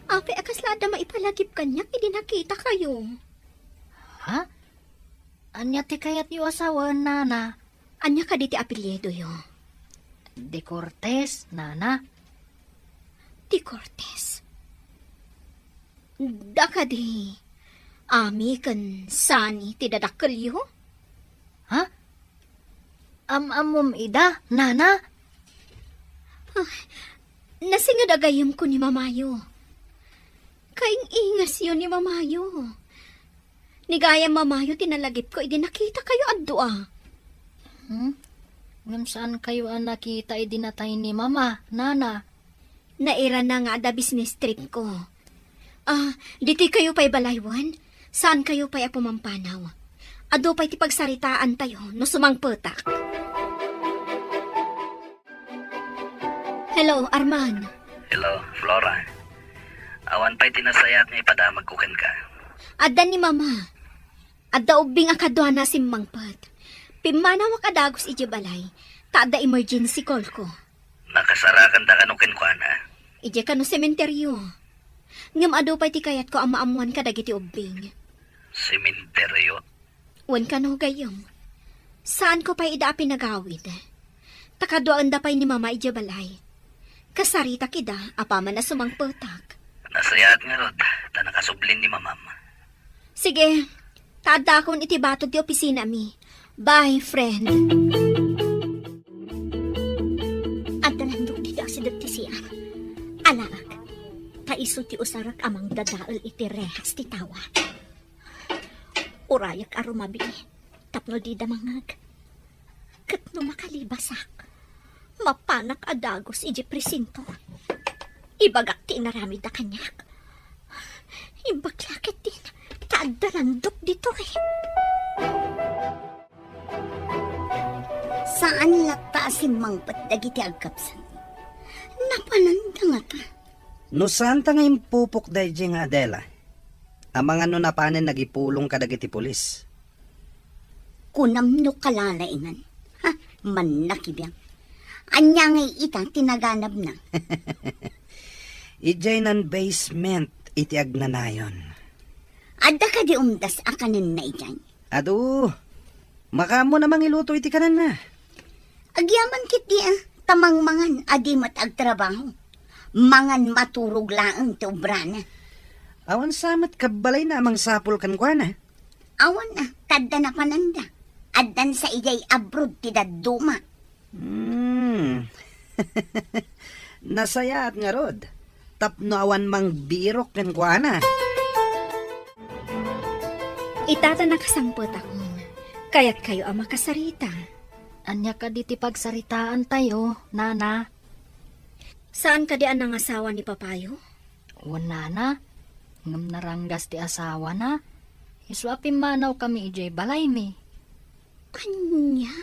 Apay a kasla adda maipalagip kaniak idi nakitakayo? Ha? Ania ti kayatyo a sawen, Nana? Ania kadi ti apelyidoyo? De Cortez, Nana. De Cortez? Da kadi Ami ken Sani ti dadakkelyo? Ha? Am-ammom ida, Nana? Ah, nasinged a gayyemko ni Mamayo. Kaing-ingasyo ni Mamayo. Ni gayam Mamayo ti nalagipko idi nakitakayo a dua. Hmm? Ngem saankayo a nakita idi natay ni Mama, Nana? Nairana nga adda business tripko. Ah, ditoykayo pay balay wen? Saankayo pay a pumampanaw? Adu pay ti pagsaritaantayo no sumangpetak. Hello, Arman. Hello, Flora. Awan pay ti nasayaat nga ipadamagko kenka. Adda ni Mama. Adda ubbing a kaduana a simmangpet. Pimmanawak a dagus idiay balay, ta adda emergency callko. Nakasarakanda kano kenkuana? Idiay kano sementeryo. Ngem adu pay ti kayatko a maammoan kadagiti ubbing. Sementeryo? Wen kano, gayyem. Saanko pay ida a pinagawid. Ta kaduaenda pay ni Mama idiay balay. Kasaritak ida apaman a sumangpetak. Nasayaat ngarud, ta nakasublin ni Mamam. Sige, ta addakon iti batok ti opisinami. Bye, friend. Adda landok dita asideg ti siak. Alaek, ta isu ti usarek a mangdadael iti rehas ti tawa. Urayek a rumabii tapno dida mangngeg. Ket no makalibasak, mapanak a dagus idiay presinto. Ibagak ti inaramidda kaniak. Imbag la ketdin ta adda landok ditoy. Saan latta a simmangpet dagiti agkapsat. Napananda ngata. No saanta nga impupok daydiay nga Adela, Amangan no napanen nagipulong kadagiti pulis. Kunam no kalalaingan. Ha, mannakibiang. Ania ngay ita ti naganabna? Idiay nan basement iti agnanayon. Adda kadi umdas a kanenna idiay? Adu, makaammo na mangiluto iti kanenna. Agyaman ketdi a, ta mangmangan a di met agtrabaho. Mangan maturog laeng ti obrana. Awan sa met kabbalayna a mangsapul kenkuana. Awan a, tadda napananda. Addan sa idiay abroad ti dadduma. Hmm. Nasayaat ngarud. Tapno awan mangbirok kenkuana. Ita ta nakasangpetakon. Kayatkayo a makasarita? Ania kadi ti pagsaritaantayo, nana? Saan kadi a nangasawa ni papayo? Wen, nana, ngem naranggas ti asawana. Isu a pimmanawkami idiay balaymi. Ania?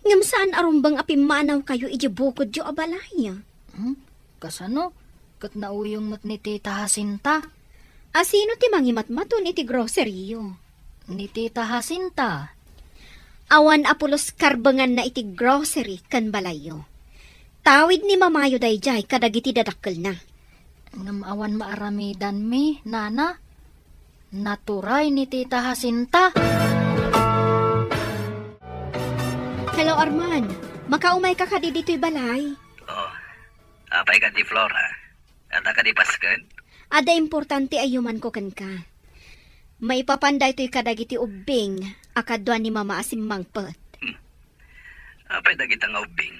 Ngem saan a rumbeng a pimmanawkayo idiay bukodyo a balay? Hmm? Kasano? Ket nauyong met ni Tita Jacinta. A sino ti mangimatmaton iti grocery-yo? Ni Tita Jacinta. Awan a pulos karbenganna iti grocery ken balayyo. Tawid ni mamayo daydiay kadagiti dadakkelna. Ngem awan maaramidanmi, nana. Naturay ni Tita Jacinta. Hello, Arman. Makaumayka kadi ditoy balay? Oh, apay kadi, Flora? Adda kadi pasken? Adda importante a yumanko kenka. Maipapan daytoy kadagiti ubbing a kadua ni Mama a simmangpet. Hmm. Apay dagita nga ubbing?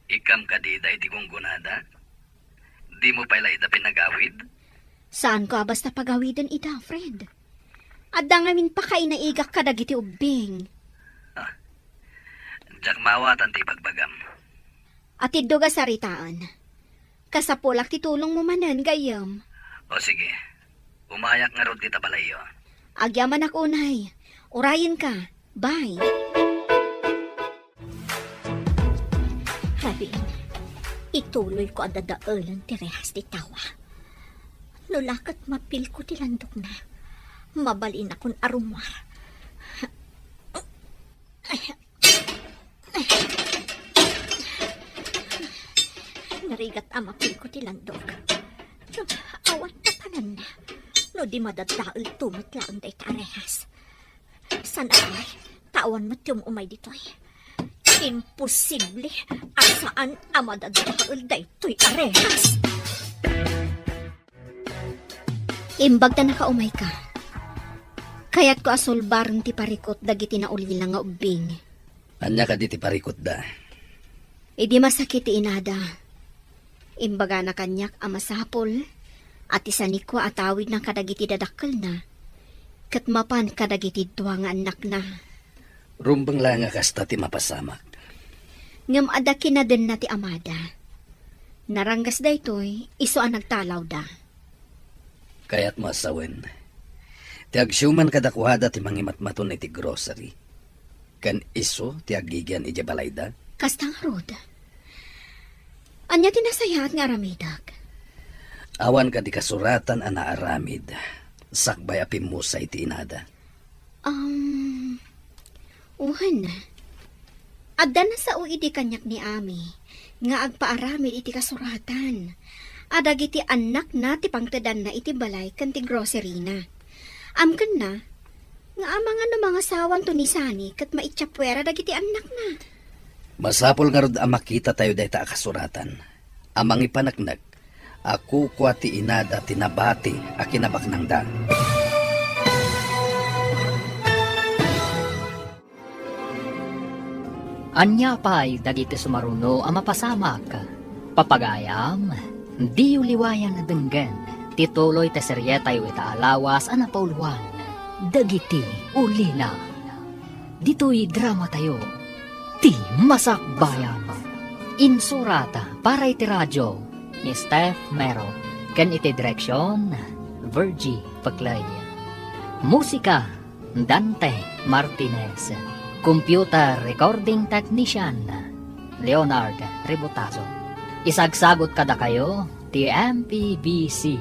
Ikkam kadi daydi gunggonada? Dimo pay la ida pinagawid? Saanko a basta pagawiden ida, Fred. Adda ngamin pakainaigak kadagiti ubbing. Ah, diak maawatan ti ibagbagam. Atiddog a saritaen. Kasapulak ti tulongmo manen, gayyem. O sige, umayak ngarud dita balayyo. Agyamanak unay. Urayenka. Bye. Rabin, ituloyko a dadaelen ti rehas ti tawa. No la ket mapilko ti landokna, mabalinakon a rummuar. Narigat a mapilko ti landok. Ngem awan tapananna no di madadaelto met laeng dayta a rehas. Saan a pay, ta awan met ti um-umay ditoy. Imposible a saan a madadael daytoy a rehas. Imbag ta nakaumayka, kayatko a sulbaren ti parikut dagiti naulila nga ubbing. Ania kadi ti parikutda? Idi masakit ti inada, imbagana kaniak a masapul a ti sanikua a tawidna kadagiti dadakkelna ket mapan kadagiti dua nga annakna. Rumbeng la nga kasta ti mapasamak. Ngem adda kinadenna ti amada. Naranggas daytoy isu a nagtalawda. Kayatmo a sawen, ti agsiuman kadakuada ti mangimatmaton iti grocery, ken isu ti agigian idiay balayda? Kasta ngarud. Ania ti nasayaat nga aramidek? Awan kadi kasuratan a naaramid sakbay a pimmusay ti inada? Um, wen, adda nasao idi kaniak ni Ami nga agpaaramid iti kasuratan a dagiti annakna ti pangtedanna iti balay ken ti groceryna. Amkenna nga amangan no mangasawanto ni Sani ket maitsapuera dagiti annakna. Masapul ngarud a makitatayo dayta a kasuratan a mangipaneknek a kukua ti inada ti nabati a kinabaknangda. Ania pay dagiti sumaruno a mapasamak? Papagayam, diyo liwayan a denggen ti tuloy ti serietayo ita a lawas a napauluan, Dagiti Ulila. Ditoy dramatayo, Ti Masakbayan. Insurat para iti radio ni Steph Mero ken iti direksion, Virgie Peclay. Musika, Dante Martinez. Computer recording technician, Leonard Ributazo. Isagsagut kadakayo ti M P B C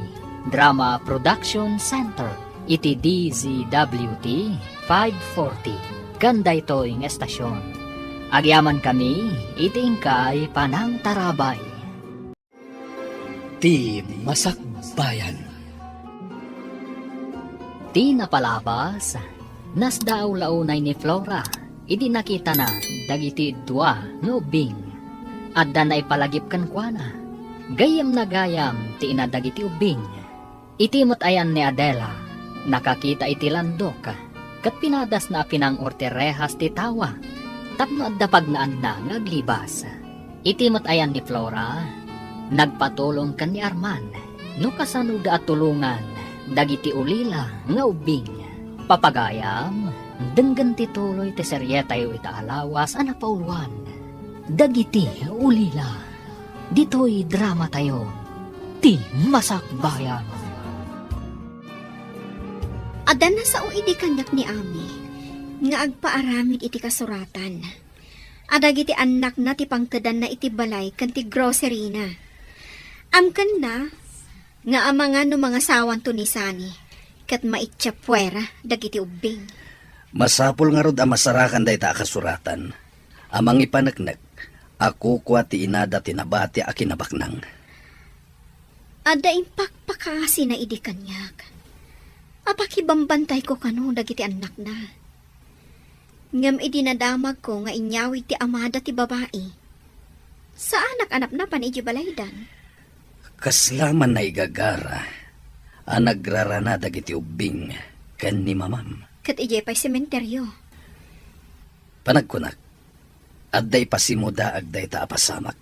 Drama Production Center iti D Z W T five forty. Ken daytoy nga estasion, agyamankami iti inkay panangtarabay. Ti Masakbayan. Ti napalabas, nasdaaw la unay ni Flora idi nakitana dagiti dua nga ubbing. Adda naipalagip kenkuana. Gayyemna gayam ti ina dagiti ubbing. Iti met ayan ni Adela, nakakita iti landok, ket pinadasna a pinang-or ti rehas ti tawa tapno adda pagnaanna nga aglibas. Iti met ayan ni Flora, nagpatulong ken ni Arman no kasanoda a tulongan dagiti ulila nga ubbing. Papagayam, denggen ti tuloy ti serietayo ita a lawas a napauluan, Dagiti Ulila. Ditoy dramatayo, Ti Masakbayan. Adda nasao idi kaniak ni Ami nga agpaaramid iti kasuratan a dagiti annakna ti pangtedanna iti balay ken ti groceryna. Amkenna nga amangan no mangasawanto ni Sani ket maitsa puera dagiti ubbing. Masapul ngarud a masarakan dayta a kasuratan a mangipaneknek a kukua ti inada ti nabati a kinabaknang. Adda impakpakaasina idi kaniak a pakibambantayko kano dagiti annakna. Ngem idi nadamagko nga inyawid ti amada ti babai, saanak a napnapan idiay balaydan. Kasla man naigagara a nagrarana dagiti ubbing ken ni mamam. Ket idiay pay sementeryo. Panagkunak, adda ipasimudaag dayta a pasamak.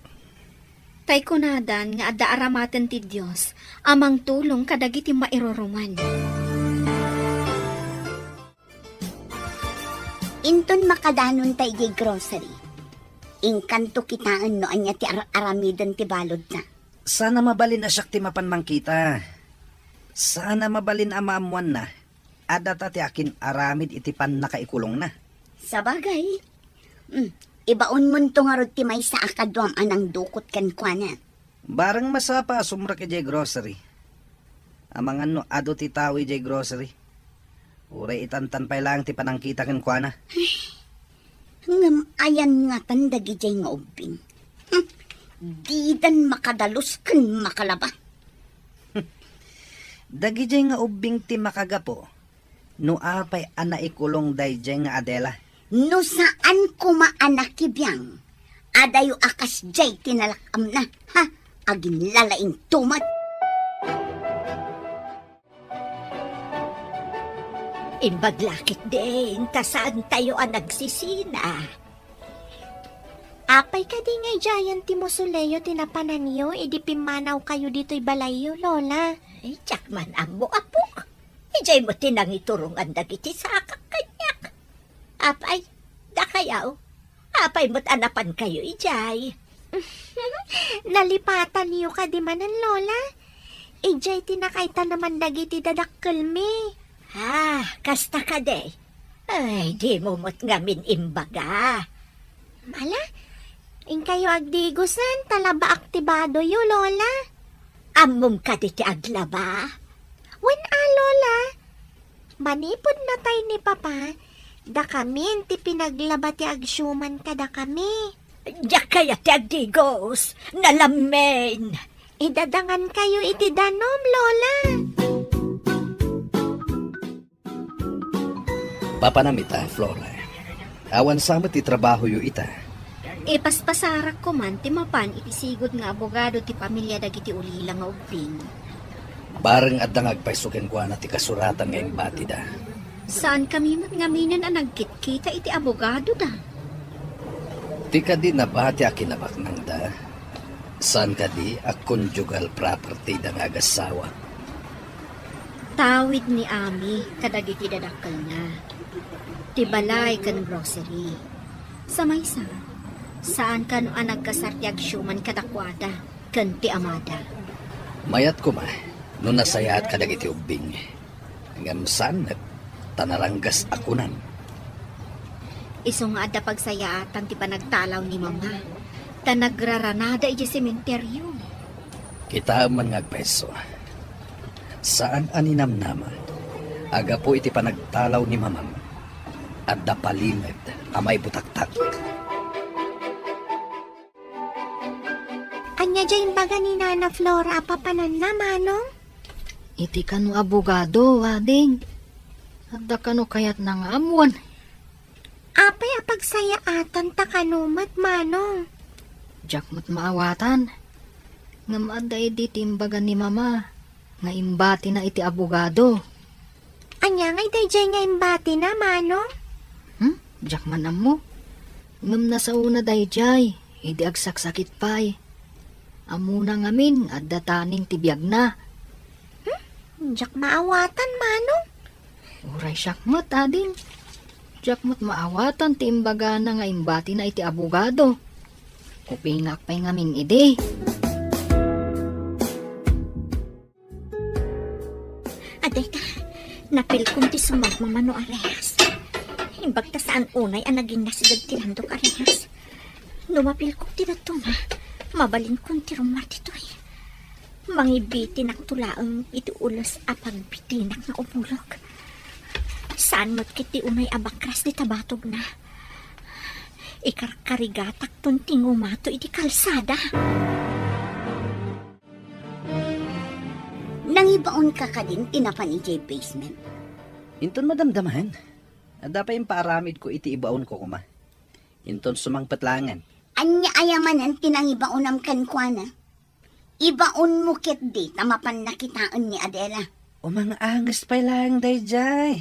Tay kunadan nga adda aramaten ti Dios a mangtulong kadagiti mairuruman. Inton makadanonta idiay grocery, inkanto kitaen no ania ti ar-aramiden ti baludna. Saan a mabalin a siak ti mapan mangkita. Saan a mabalin a maammoanna a data ti akin-aramid iti pannakaikulongna. Sabagay. Hmm, ibaonmonto ngarud ti maysa a kaduam a nangdukot kenkuana. Bareng masapa a sumrek idiay grocery. Amangan no adu ti tao idiay grocery. Uray itantan pay laeng ti panangkita kenkuana. Ngem ayan ngatan dagidiay nga ubbing? Hmm, didan makadalus ken makalaba. Dagidiay nga ubbing ti makagapu no apay a naikulong daydiay nga Adela. No saan koma a nakibiang, adayo a kasdiay ti nalak-amna, ha? Aginlalaingto met. Imbag la ketdin ta saantayo a nagsisina. Apay kadi nga idiayen ti musuleyo ti napananyo idi pimmanawkayo ditoy balayyo, Lola? Ay, diak man ammo, apok. Idiay met ti nangiturongan dagiti sakak kaniak. Apay, dakayaw, apay met a napankayo idiay? Nalipatanyo kadi manen, Lola? Idiay ti nakaitaneman dagiti dadakkelmi. Ah, kasta kadi? Ay, dimo met ngamin imbaga. Ala, inkayo agdigosen, ta labaak ti badoyo, Lola. Ammom kadi ti aglaba? Wen a, Lola. Manipud natay ni Papa, dakamin ti pinaglaba ti agsiuman kadakami. Diak kayat ti agdigos, nalammin. Idadangankayo iti danum, Lola. Papanam ita, Flora. Awan sa met ti trabahoyo ita. Ipaspasarak koman ti mapan iti sigud nga abogado ti pamilia dagiti ulila nga ubbing. Bareng adda nga agpayso kenkuana ti kasuratan nga imbatida. Saankami met ngaminen a nagkitkita iti abogadoda. Ti kadi nabati a kinabaknangda, saan kadi a conjugal property da nga agassawa? Tawid ni Ami kadagiti dadakkelna, ti balay ken grocery. Sa maysa, saan kano a nagkasar ti agsiuman kadakuada ken ti amada. Mayat koma no nasayaat kadagiti ubbing. Ngem saan met, ta naranggas a kunam. Isu nga adda pagsayaatan ti panagtalaw ni Mama, ta nagraranada idiay sementeryo. Kitaem man nga agpayso. Saan a ninamnama, a gapu iti panagtalaw ni Mamam, adda palimed a maibutaktak. Ania diay imbaga ni Nana Flora a papananna, Manong? Iti kano abogado, ading. Adda kano kayatna nga ammoen? Apay a pagsayaatan ta kano met, Manong? Diak met maawatan. Ngem adda idi ti imbaga ni Mama nga imbatina iti abogado. Ania ngay daydiay nga imbatina, Manong? Hmm? Diak man ammo. Ngem nasaona daydiay, idi agsaksakit pay. Ammona ngamin nga adda taning ti biagna. Hmm? Diak maawatan, Manong. Uray siak met, ading. Diak met maawatan ti imbagana nga imbatina iti abogado. Kupingak pay ngamin idi. Adda ita, napilkon ti sumagmamano a rehas. Imbag ta saan unay a naging nasideg ti landok a rehas. No mapilkok ti dadduma, mabalinkon ti rummuar ditoy. Mangibitinakto laeng iti ules a pagbitinak nga umulog. Saan met ket ti unay a bakras dita batogna. Ikarkarigatakton ti ngumato iti kalsada. Nangibaonka kadin ti napan idiay basement? Inton madamdamaen, adda pay impaaramidko iti ibaonko koma. Inton sumangpet laengen. Ania aya manen ti nangibaonam kenkuana? Ibaonmo ketdi ta mapanna kitaen ni Adela. Umang-anges pay laeng daydiay.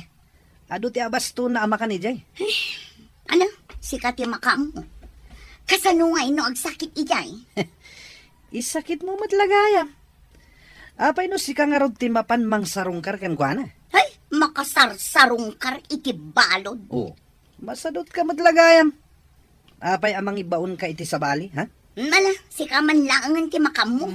Adu ti abastonna a makan idiay. Ano? Sika ti makaammo. Kasano ngay no agsakit idiay? Isakitmo met la gayam. Apay no sika ngarud ti mapan mangsarungkar kenkuana? Hay, makasarsarungkar iti balud. Oh, masadutka met la gayam. Apay a mangibaonka iti sabali, ha? Ala, sika man laengen ti makaammo.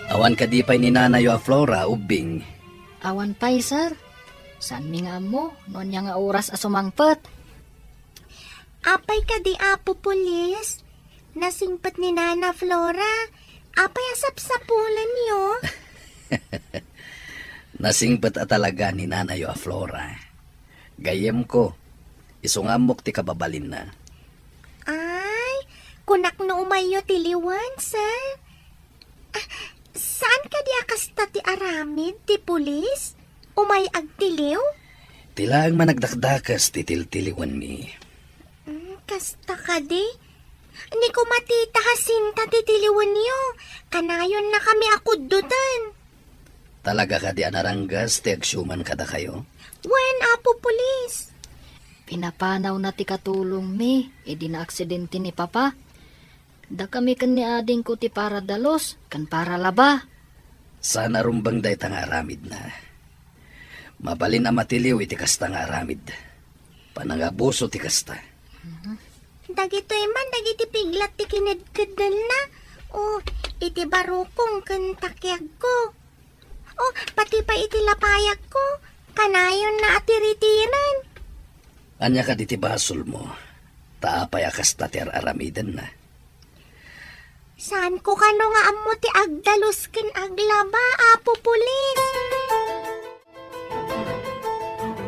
Awan kadi pay ni nanayo a Flora, ubbing? Awan pay, sir. Saanmi nga ammo no ania nga oras a sumangpet. Apay kadi, Apo Pulis? Nasingpet ni Nana Flora. Apay a sapsapulenyo? Nasingpet a talaga ni nanayo a Flora. Gayyemko, isu nga ammok ti kababalinna. Ay, kunak no umayyo tiliwen, sir. Ah, saan kadi a kasta ti aramid ti pulis? Umay agtiliw? Ti laeng managdakdakes ti tiltiliwenmi. Mm, kasta kadi? Ni kumatita Jacinta ti tiliwenyo. Kanayonna kami a kuddoten. Talaga kadi a naranggas ti agsiuman kadakayo? Wen, Apo Pulis. Pinapanawna ti katulongmi idi naaksidente ni Papa. Dakami ken ni adingko ti para dalus ken para laba. Saan a rumbeng dayta nga aramidna. Mabalin a matiliw iti kasta nga aramid. Panangabuso ti kasta. Dagitoy man dagiti piglat ti kinedkeddenna. O, iti barukong ken takiagko. O, pati pay iti lapayagko, kanayonna a tiritiren. Ania kadi ti basolmo? Ta apay a kasta ti ar-aramidenna? Saanko kano nga ammo ti agdalus ken aglaba, Apo Pulis?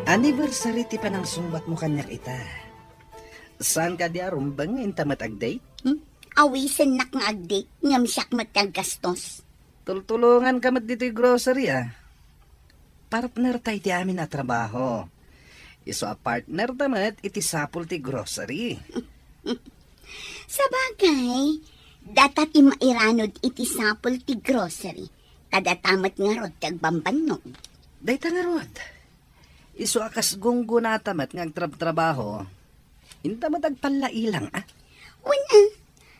Anniversary ti panangsungbatmo kaniak ita. Saan kadi a rumbeng nga inta met ag-date? Hmm? Awisennak nga ag-date, ngem siak met ti aggastos. Tultulonganka met ditoy grocery, a. Partner ta iti amin a trabaho. Isu a partner ta met iti sapul ti grocery. Sabagay, data ti mairanod iti sapul ti grocery, ta data met ngarud ti agbambannog. Dayta ngarud, isu a kas gunggonata met nga agtrabtrabaho, inta met agpallailang, a? Wen, a,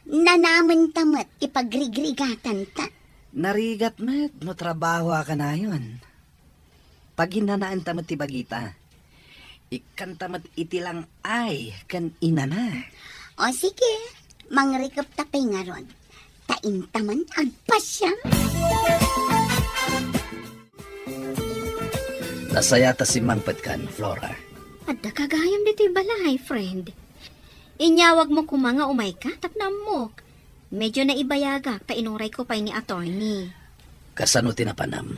nanamenta met ti pagrigrigatanta. Narigat met no trabaho a kanayon. Paginnanaenta met ti bagita. Ikkanta met iti lang-ay ken inana. O sige, mangrikepta pay ngarud. Ta inta man agpasiar. Nasaya ta simmangpetkan, Flora. Adda ka gayam ditoy balay, friend. Inyawagmo koma nga umayka tapno ammok. Medyo naibayagak ta inurayko pay ni attorney. Kasano ti napanam?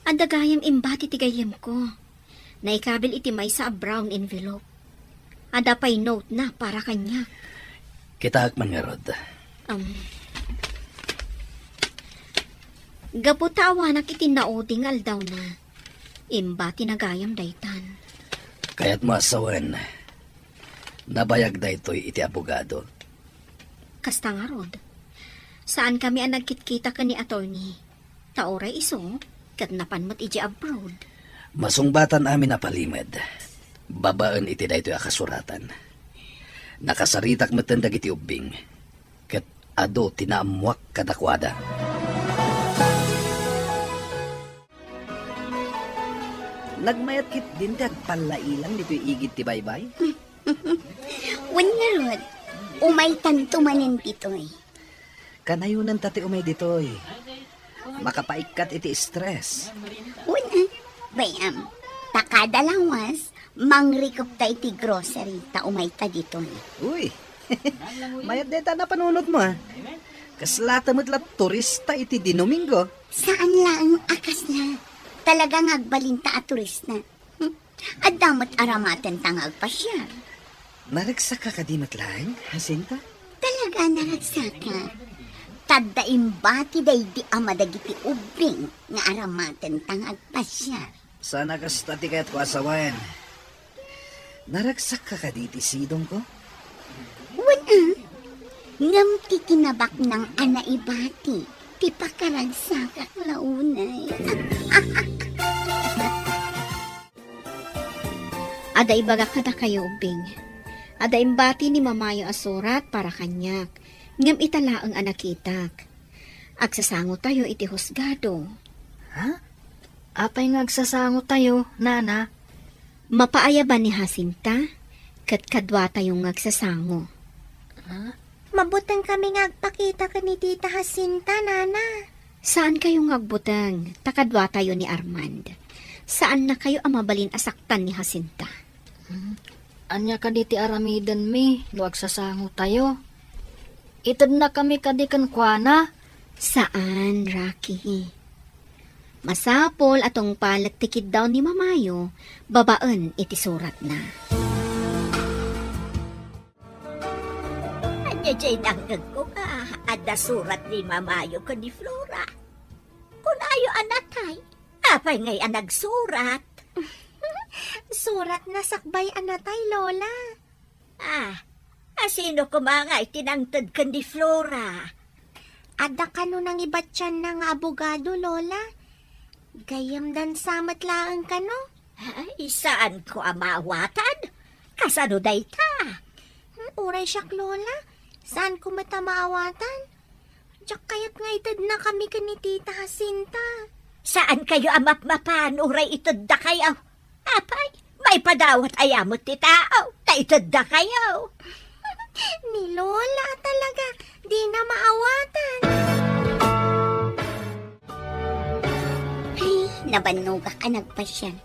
Adda gayam imbati ti gayyemko. Naikabil iti maysa a brown envelope. Adda pay note na para kaniak. Kitaek man ngarud. Um, gapu ta awanak iti naudi nga aldawna, imbati na gayam daytan. Kayatmo a sawen, nabayag daytoy iti abogado. Kasta ngarud, saankami a nagkitkita ken ni attorney. Ta uray isu, ket napan met idiay abroad. Masungbatan amin a palimed, babaen iti daytoy a kasuratan. Nakasaritak metten dagiti ubbing, ket adu ti naammoak kadakuada. Nagmayat ketdin ti agpallailang ditoy igid ti baybay? Wen ngarud, umaytanto manen ditoy. Kanayonanta ti umay ditoy. Makapaikkat iti stress. Wen, ah, bay-am, ta kada lawas, mangrikupta iti grocery ta umayta ditoy. Uy, mayat dayta napanunotmo, ah. Kaslata met la turista iti Dinomingo. Saan laeng a kasla. Talaga nga agbalinta a turista. Hmm? Adda met aramatenta nga agpasiar. Naragsakka kadi met laeng, Jacinta? Talaga naragsakka. Ta adda imbati daydi ama dagiti ubbing nga aramatenta nga agpasiar. Saan a kasta ti kayatko a sawen. Naragsakka kadi iti sidongko? Wen, ah. Ngem ti kinabaknang a naibati ti pakaragsakak la unay. Adda ibagak kadakayo, ubbing. Adda imbati ni Mamayo a surat para kaniak, ngem ita laeng a nakitak. Agsasangotayo iti husgado. Ha? Apay nga agsasangotayo, nana? Mapaayaban ni Jacinta, ket kaduatayo nga agsasango. Ha? Mabutengkami nga agpakita ken ni Tita Jacinta, nana. Saankayo nga agbuteng, ta kaduatayo ni Armand. Saannakayo a mabalin a saktan ni Jacinta. Hmm. Ania kadi ti aramidenmi no agsasangotayo? Itednakami kadi kenkuana? Saan, Rocky. Masapul a tungpalek ti kiddaw ni Mamayo babaen iti suratna. Ania jay nangngegko nga adda surat ni Mamayo ken ni Flora? Kunayo a natay. Apay ngay a nagsurat? Suratna sakbay a natay, Lola. Ah, asino koma ngay ti nangted ken ni Flora? Adda kano nangibatianna nga abogado, Lola. Gayyemdan sa met laeng kano? Ay, saanko a maawatan? Kasano dayta? Hmm, uray siak, Lola. Saanko met a maawatan? Diak kayat nga itednakami ken ni Tita Jacinta. Saankayo a mapmapan uray iteddakayo? Apay, maipadawat aya met ti tao ta iteddakayo? Ni Lola talaga, dina maawatan. Ay, nabannogak a nagpasiar.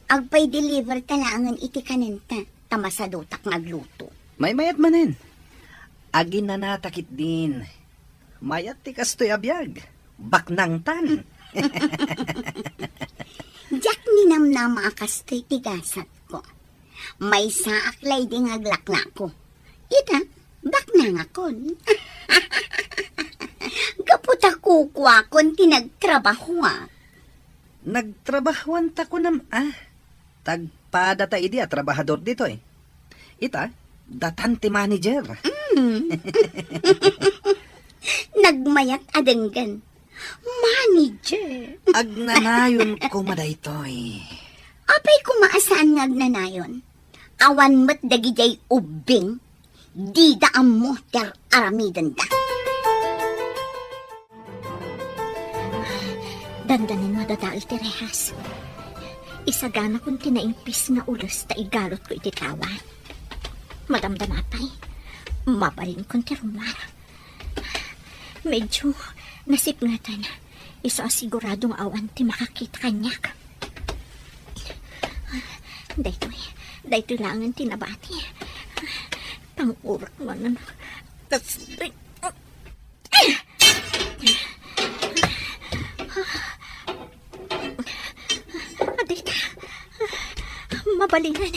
Agpay-deliver ta laengen iti kanenta, ta masadutak nga agluto. Maymayat manen. Aginanata ketdin. Mayat ti kastoy a biag. Baknangtan. Diak ninamnama a kastoy ti gasatko. Maysaak laydi nga aglaklako. Ita, baknangakon. Gapu ta kukuakon ti nagtrabahoak. Nagtrabahoanta kunam a? Tagpadata idi a trabahador ditoy. Ita, datan ti manager. Mm. Nagmayat a denggen. Manager. Agnanayon koma daytoy. Apay koma a saan nga agnanayon? Awan met dagidiay ubbing. Dida ammo ti ar-aramidenda. Dandanin madadael ti rehas. Isaganakon ti naimpis nga ules ta igalutko iti tawa. Madamdama pay, mabalinkon ti rummuar. Medyo nasipngetan. Isu a sigurado nga awan ti makakita kaniak. Daytoy, daytoy laengen ti nabati. Pangurak manen. Kastoy. agbalinen.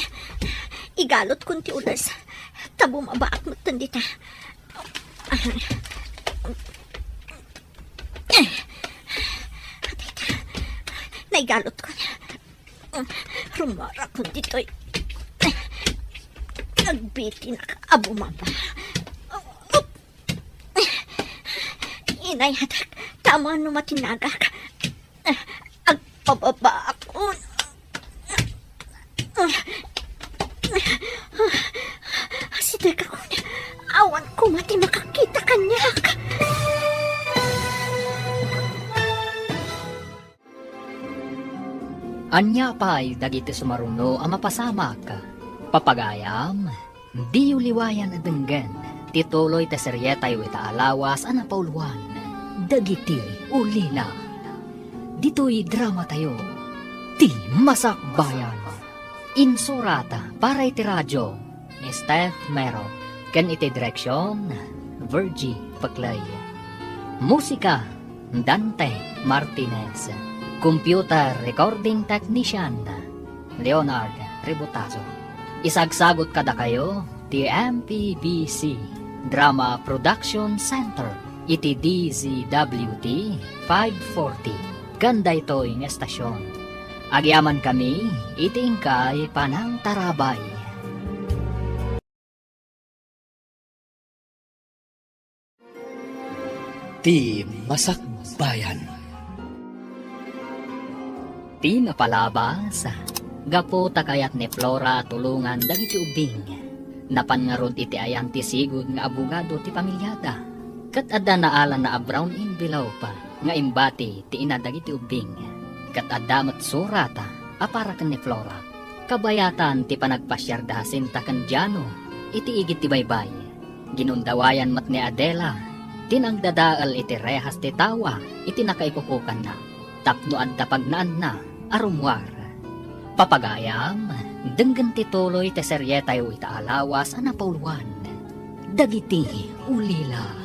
Igalutkon ti ules. Ta bumabaak metten dita. Dita. Naigalutkon. Rumarakon ditoy. Agbitinak a bumaba. Inayadek, ta amangan no matinagak. Agpababaakon. Asidegakon, awan koma ti makakita kaniak. Ania pay dagiti sumaruno a mapasamak? Papagayam, diyo liwayan a denggen ti tuloy ti serietayo ita a lawas a napauluan, Dagiti Ulila. Ditoy dramatayo, Ti Masakbayan. Insurat para iti radio, Steph Mero, ken iti direksion, Virgie Peclay. Musika, Dante Martinez. Computer Recording Technician, Leonard Ributazo. Isagsagut kadakayo ti M P B C Drama Production Center iti D Z W T five forty. Ken daytoy nga estasion, agyamankami iti inkay panangtarabay. Ti Masakbayan. Ti napalabas, gapu ta kayat ni Flora a tulongan dagiti ubbing. Napan ngarud iti ayan ti sigud nga abogado ti pamiliada. Ket adda naalana a brown envelope nga imbati ti ina dagiti ubbing. Ket adda met surat a para ken ni Flora. Kabayatan ti panagpasiar da Jacinta ken Jano iti igid ti baybay. Ginundawayan met ni Adela ti nangdadael iti rehas ti tawa iti nakaipupokanna tapno adda pagnaanna a rummuar. Papagayam, denggen ti tuloy ti serietayo ita a lawas a napauluan, Dagiti Ulila.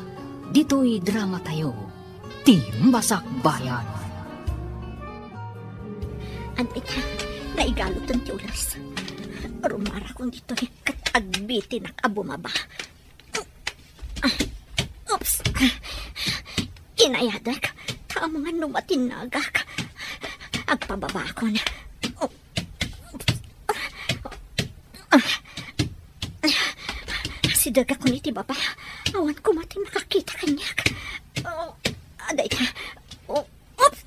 Ditoy dramatayo, Ti Masakbayan. Adda ita, naigalutan ti ules. Rumarakon ditoy ket agbitinak a bumaba. Oops. Inayadek, ta amangan no matinagak. Agpababakon. Sidegakon iti baba. Awan koma ti makakita kaniak. Oh, adda ita. Oh, oops.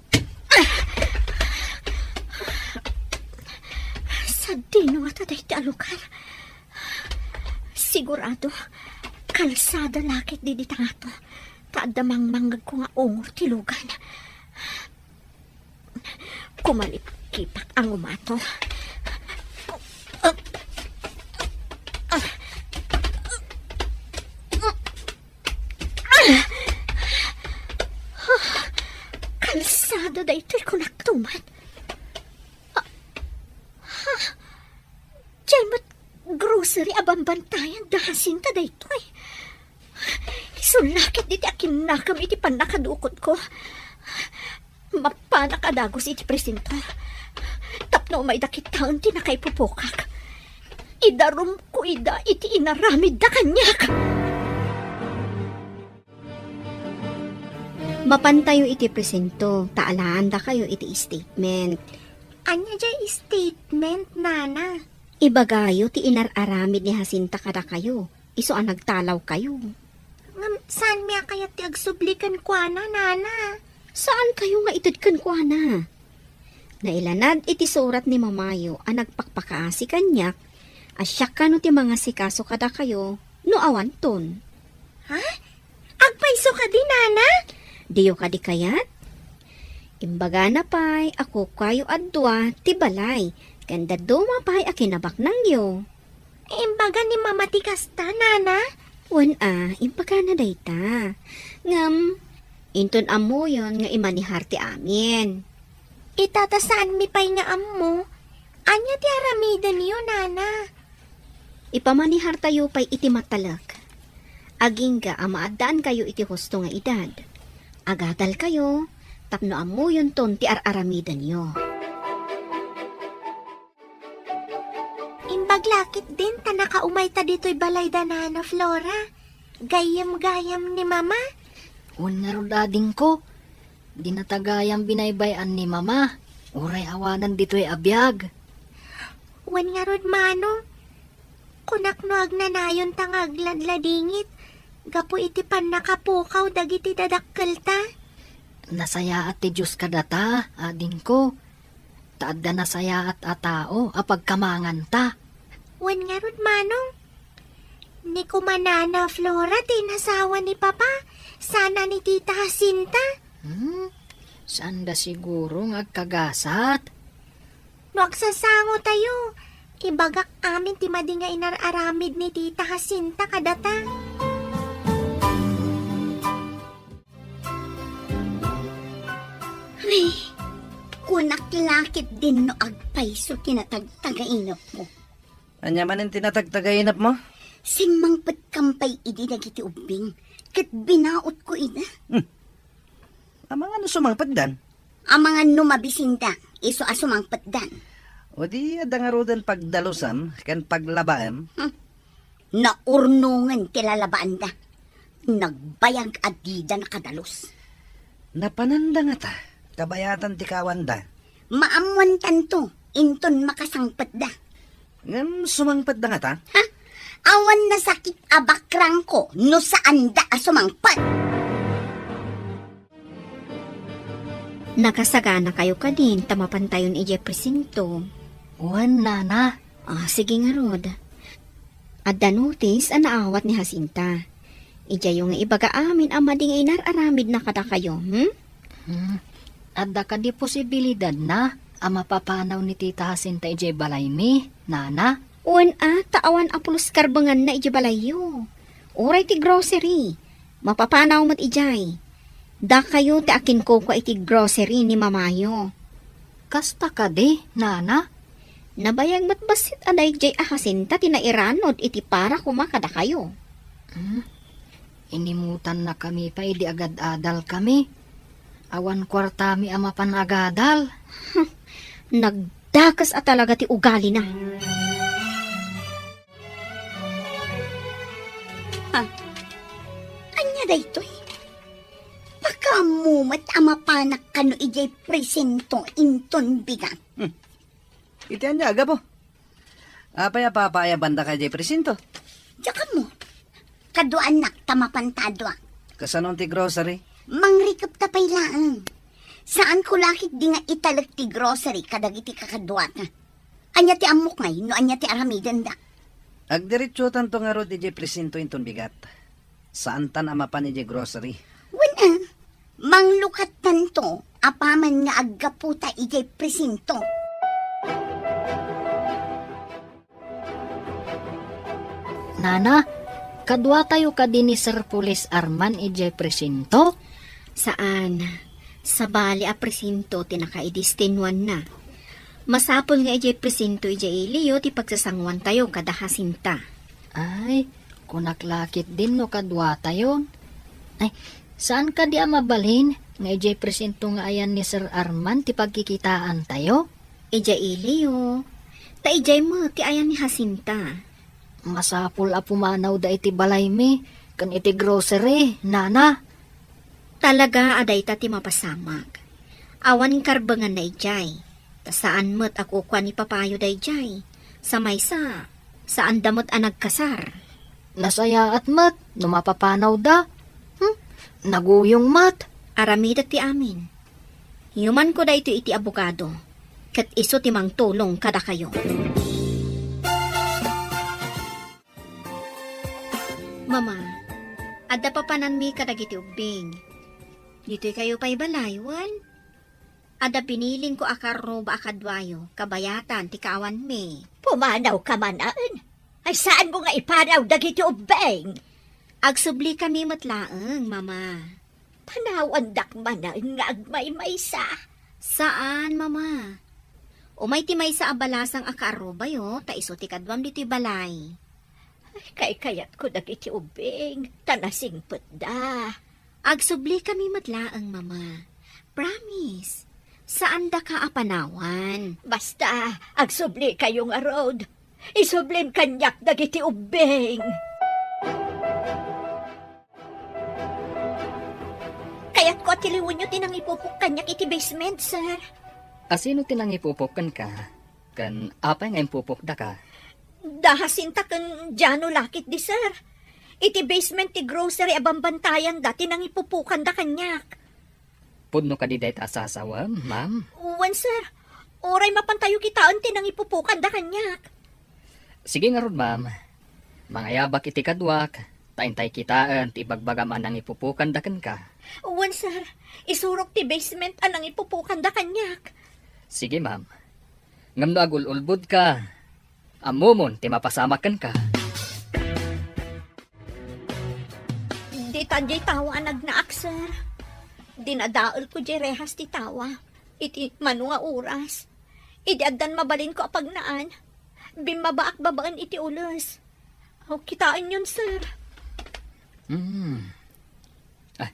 Sadino nga ta dayta a lugar? Sigurado, kalsada la ket didi tangato. Ta adda mangmangngegko nga ungor ti lugan. Kumalipkipak a ngumato. Kalsada daytoy, kunakto man. Ah, ha? Diay met grocery a bambantayan da Jacinta daytoy. Isu la ket diti a kinnakem iti pannakadukotko. Mapanak a dagus iti presinto tapno umayda kitaen ti nakaipupokak. Idarumko ida iti inaramidda kaniak. Mapantayo iti presinto, ta alaandakayo iti statement. Ania diay statement, Nana? Ibagayo ti inar-aramid ni Jacinta kadakayo, isu a nagtalawkayo. Ngem saanmi a kayat ti agsubli kenkuana, Nana. Saankayo nga ited kenkuana? Nailanad iti surat ni Mamayo a nagpakpakaasi kaniak a siak kano ti mangasikaso kadakayo no awanton. Ha? Agpayso kadi, Nana? Diyo kadi kayat? Imbagana pay a kukuayo a dua ti balay ken dadduma pay a kinabaknangyo. Imbaga ni Mama ti kasta, Nana? Wen a, imbagana dayta. Ngem, inton ammoyon nga imanihar ti amin. Ita ta saanmi pay nga ammo. Ania ti aramidenyo, Nana? Ipamanihartayo pay iti matalek. Agingga a maaddaankayo iti husto nga edad. Agadalkayo tapno ammoyonton ti ar-aramidenyo. Ketdin ta nakaumayta ditoy balay da Nana Flora. Gayyem-gayyem ni Mama. Wen ngarud, adingko, di nata gayyem binaybay-an ni Mama. Uray awanen ditoy a biag. Wen ngarud, Manong, kunak no agnanayonta nga agladladingit gapu iti pannakapukaw dagiti dadakkelta. Nasayaat ti Dios kadata, adingko. Ta adda nasayaat a tao a pagkamanganta. Wen ngarud, Manong, ni kuma Nana Flora ti inasawa ni Papa, saan a ni Tita Jacinta. Hmm? Saanda siguro nga agkagasat? No agsasangotayo, ibagak amin ti madi nga inar-aramid ni Tita Jacinta kadata. Ay, kunak la ketdin no agpayso ti natagtagainepmo. Ania manen ti natagtagainepmo? Simmangpetkam pay idi dagiti ubbing, ket binaotko ida. Hmm. Amangan no sumangpetdan? Amangan no mabisinda, isu a sumangpetdan. O di adda ngaruden pagdalusam ken paglabaem? Hmm. Naurnongen ti lalabaanda. Nagbayag a dida nakadalus. Napananda ngata, kabayatan ti kawanda. Maammoantanto, inton makasangpetda. Ngem sumangpetda ngata? Ha? Awan nasakit a bakrangko no saanda a sumangpet. Nakasaganakayo kadin ta mapantayon idiay presinto? Wen, Nana. Ah, sige ngarud. Adda notis a naawat ni Jacinta. Idiayo nga ibaga amin a madi nga inar-aramidna kadakayo, hmm? Hmm. Adda kadi posibilidadna a mapapanaw ni Tita Jacinta idiay balaymi, Nana? Wen a, ta awan a pulos karbenganna idiay balayyo. Uray ti grocery. Mapapanaw met idiay. Dakayo ti akinkukua iti grocery ni mamayo. Kasta kadi, Nana? Nabayag met bassit a daydiay a Jacinta ti nairanud iti para koma kadakayo. Hmm? Inimutannakami pay idi agad-adalkami. Awan kuartami a mapan agadal. Nagdakes a talaga ti ugalina. Ha? Ania daytoy? Pakaammo met a mapanak kano idiay presinto inton bigat. Hmm. Iti ania a gapu? Apay a papaayabandaka idiay presinto? Diak ammo. Kaduaannak ta mapanta a dua. Kasano ti grocery? Mangrikepta pay laeng. Saanko la ketdi nga italek ti grocery kadagiti kakaduata. Ania ti ammok ngay no ania ti aramidenda? Agdiretsotanto ngarud idiay presinto inton bigat. Saantan a mapan idiay grocery. Wen a, manglukattanto apaman nga aggaputa idiay presinto. Nana, kaduatayo kadi ni Sir Pulis Arman idiay presinto? Saan. Sabali a presinto ti nakaidestinuanna. Masapul nga idiay presinto idiay iliyo ti pagsasanguantayo kada Jacinta. Ay, kunak la ketdin no kaduatayon. Ay, saan kadi a mabalin nga idiay presinto nga ayan ni Sir Arman ti pagkikitaantayo? Idiay iliyo. Ta idiay met ti ayan ni Jacinta. Masapul a pumanawda iti balaymi ken iti grocery, Nana. Talaga a dayta ti mapasamak. Awan karbenganna idiay. Ta saan met a kukua ni papayo daydiay. Sa maysa, saanda met a nagkasar. Nasayaat met no mapapanawda. Hmm? Naguyong met. Aramidek ti amin. Yumanko daytoy iti abogado, ket isu ti mangtulong kadakayo. Mama, adda papananmi kadagiti ubbing. Ditoy kayo pay balay, wen? Adda binilingko a karruba a kaduayo, kabayatan ti kaawanmi. Pumanawka manen? Ay, saanmo nga ipanaw dagiti ubbing? Agsublikami met laeng, Mama. Panawandak manen nga agmaymaysa? Saan, Mama. Umay ti maysa a balasang a kaarrubayo, ta isu ti kaduam ditoy balay. Ay, kaykayatko dagiti ubbing, ta nasingpetda. Agsublikami met laeng, Mama. Promise. Saandaka a panawan. Basta, agsublikayo ngarud. Isublim kaniak dagiti ubbing. Kayatko a tiliwenyo ti nangipupok kaniak iti basement, sir. Asino ti nangipupok kenka? Ken apay nga impupokdaka? Da Jacinta ken Jano la ketdi, sir. Iti basement ti grocery a bambantayan da ti nangipupokanda kaniak. Pudno kadi dayta a sasawem, ma'am? Wen, sir. Uray mapantayo kitaen ti nangipupokanda kaniak. Sige ngarud, ma'am. Mangayabak iti kaduak, ta intay kitaen ti ibagbagam a nangipupokanda kenka. Wen, sir. Isurok ti basement a nangipupokanda kaniak. Sige, ma'am. Ngem no agul-ulbodka, ammomon ti mapasamak kenka. Dita diay tawa a nagnaak, sir. Dinadaelko diay rehas ti tawa iti mano nga oras. Idi addan mabalinko a pagnaan, bimmabaak babaen iti ules. O, kitaenyon, sir. Hmm. Ah,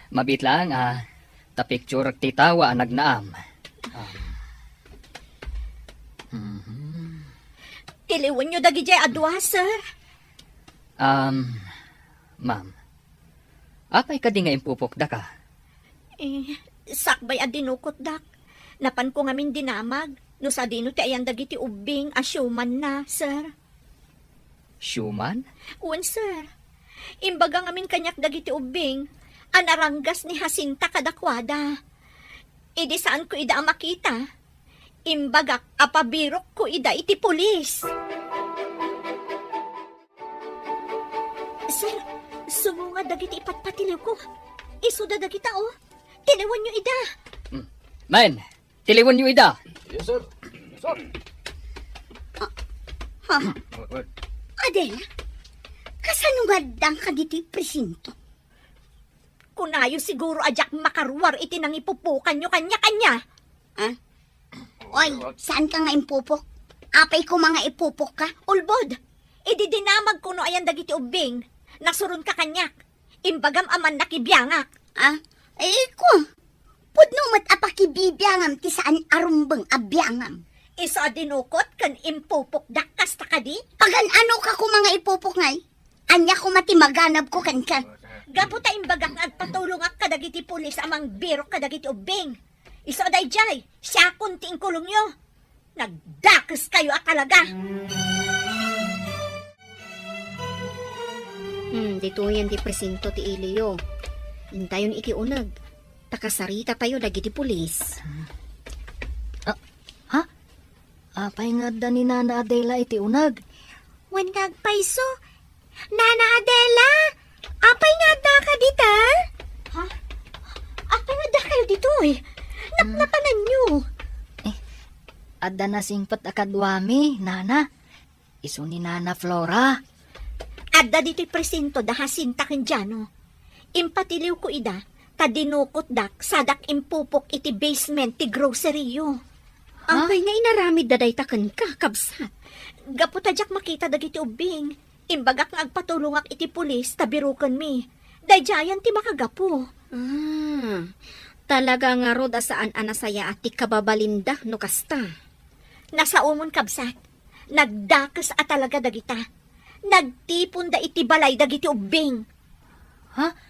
mabiit laeng a ta picture ti tawa a nagnaam. Um, mhm. Tiliwenyo dagidiay a dua, sir. Um, ma'am, apay kadi nga impupokdaka? Eh, sakbay a dinukotdak, napanko ngamin dinamag no sadino ti ayan dagiti ubbing a siumanna, sir. Siuman? Wen, sir. Imbaga ngamin kaniak dagiti ubbing a naranggas ni Jacinta kadakuada. Idi saanko ida a makita, imbagak a pabirokko ida iti pulis. Sir, sumungad dagiti ipatpatiliwko. Isuda dagita, oh. Tiliwenyo ida. Hmm. Men, tiliwenyo ida. Yes, sir. Sir. Ha? Adela, kasano nga addaka ditoy presinto? Kunayo siguro a diak makaruar iti nangipupokanyo kaniak, ania? Ah? Oy, saanka nga impupok? Apay koma nga ipupokka? Ulbod, idi dinamagko no ayan dagiti ubbing, nasuronka kaniak. Imbagam a mannakibiangak. Ah? Ay, ko. Pudno met a pakibibiangam ti saan a rumbeng a biangam. Isu a dinukot ken impupokdak kasta kadi? Pagan-anoka koma nga ipupok ngay? Ania koma ti maganabko kenka? Gapu ta imbagak nga agpatulongak kadagiti pulis a mangbirok kadagiti ubbing. Isu a daydiay, siakon ti inkulongyo. Nagdakeskayo a talaga! Hmm, ditoyen ti presinto ti iliyo. Intayon iti uneg, ta kasaritatayo dagiti pulis. Ah, ha? Apay nga adda ni Nana Adela iti uneg? Wen nga agpayso. Nana Adela, apay nga addaka dita? Ha? Apay nga addakayo ditoy? Napnapananyo. Eh, adda nasingpet a kaduami, Nana. Isu ni Nana Flora. Adda ditoy presinto da Jacinta ken Jano. Impatiliwko ida, ta dinukotdak sadak impupok iti basement ti grocery-yo. Ha? Apay nga inaramidda dayta kenka, kabsat? Gapu ta diak makita dagiti ubbing, imbagak nga agpatulongak iti pulis ta birokenmi. Daydiayen ti makagapu. Ah, talaga ngarud a saan a nasayaat ti kababalinda no kasta. Nasaomon, kabsat. Nagdakes a talaga dagita. Nagtiponda iti balay dagiti ubbing. Ha?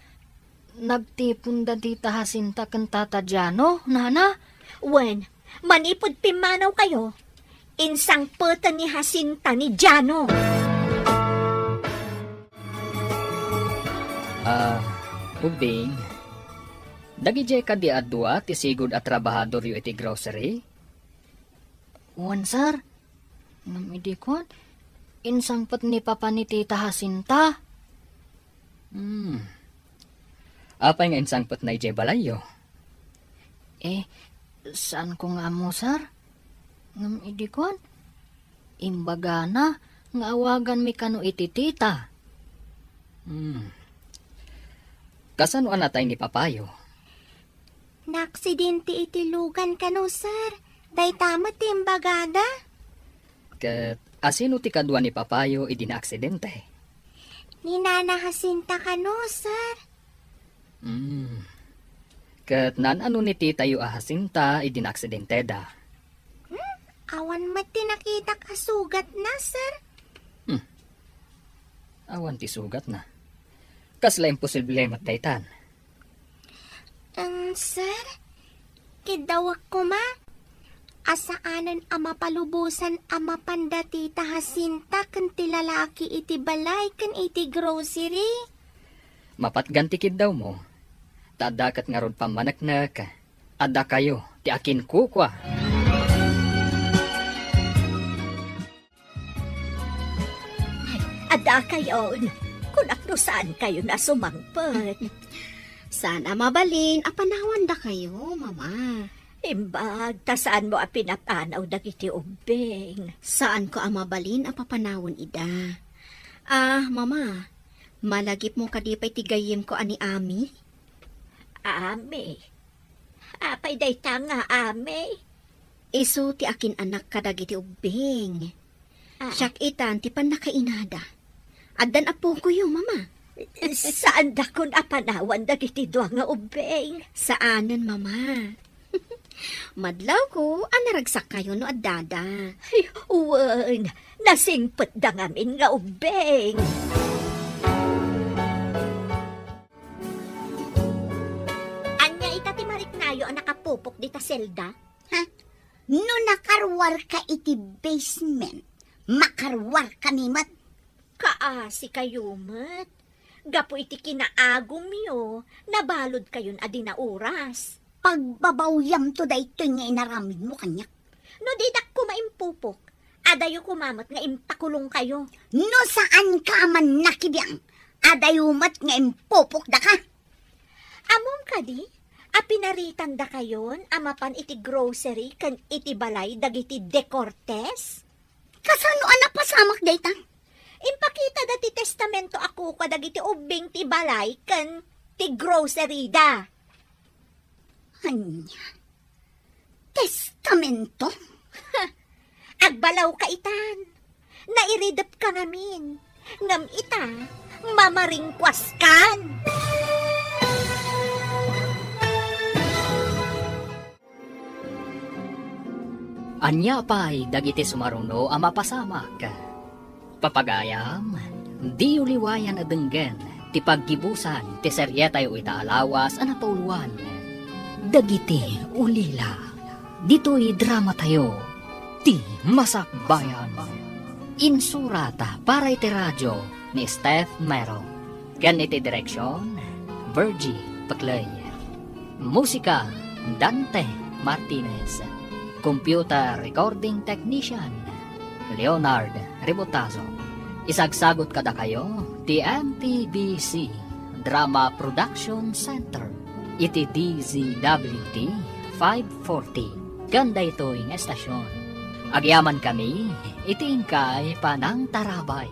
Nagtiponda dita Jacinta ken Tata Jano, Nana? Wen, manipud pimmanawkayo, insangpeten ni Jacinta ni Jano. Ah, ubbing, dagidiay kadi a dua ti sigud a trabahadoryo iti grocery? Wen, sir. Ngem idi kuan, insangpet ni Papa ni Tita Jacinta. Hmm. Apay nga insangpetna idiay balayyo? Eh, saanko nga ammo, sir. Ngem idi kuan, imbagana nga awaganmi kano iti tita. Hmm. Kasano a natay ni papayo? Naaksidente iti lugan kano, sir. Dayta met ti imbagada. Ket asino ti kadua ni papayo idi naaksidente? Ni Nana Jacinta kano, sir. Hmm. Ket naan-ano ni titayo a Jacinta idi naaksidenteda? Hmm? Awan met ti nakitak a sugatna, sir. Hmm. Awan ti sugatna. Kasla imposible met daytan. Em, sir, kiddawek koma a saanen a mapalubosan a mapan dati ta Jacinta ken ti lalaki iti balay ken iti grocery. Mapatgan ti kiddawmo, ta adda ket ngarud pammaneknek, adda kayo ti akinkukua. Adda kayon, kunak no saan kayon a sumangpet. Saan a mabalin a panawandakayo, Mama. Imbag, ta saanmo a pinapanaw dagiti ubbing. Saanko a mabalin a papanawen ida. Ah, Mama, malagipmo kadi pay ti gayyemko a ni Ami? Ami? Apay dayta nga Ami? Isu ti akin-anak kadagiti ubbing. Ah. Siak itan ti pannakainada. Addan appokoyo, Mama. Saandakon a panawan dagiti dua nga ubbing? Saanen, Mama. Madlawko a naragsak kayo no addada. Ay, wen, nasingpetda ngamin nga ubbing. Ania ita ti mariknayo a nakapupok dita selda? Ha? No nakaruarka iti basement, makaruarkami met. Kaasi kayo met. Gapu iti kinaagumyo, nabaludkayon a di nauras. Pagbabawyamto daytoy nga inaramidmo kaniak. No didak koma impupok, adayo koma met nga impakulongkayo. No saanka a mannakibiang, adayo met nga impupokdaka. Ammom kadi a pinaritandakayon a mapan iti grocery ken iti balay dagiti Decortes? Kasano a napasamak dayta? Impakita da ti testamento a kukua dagiti ubbing ti balay ken ti grocery da. Ania? Testamento? Agbalawka itan. Nairidepka ngamin. Ngem ita, mamaringkuaskan. Ania pay dagiti sumaruno a mapasamak? Papagayam, diyo liwayan a denggen ti paggibusan ti serietayo ita a lawas a napauluan, Dagiti Ulila. Ditoy dramatayo, Ti Masakbayan. Insurat para iti radio ni Steph Mero. Ken iti direksion, Virgie Peclay. Musika, Dante Martinez. Computer recording technician, Leonard Ributazo. Isagsagut kadakayo ti M P B C Drama Production Center iti D Z W T five forty ken daytoy nga estasion. Agyamankami iti inkay panangtarabay.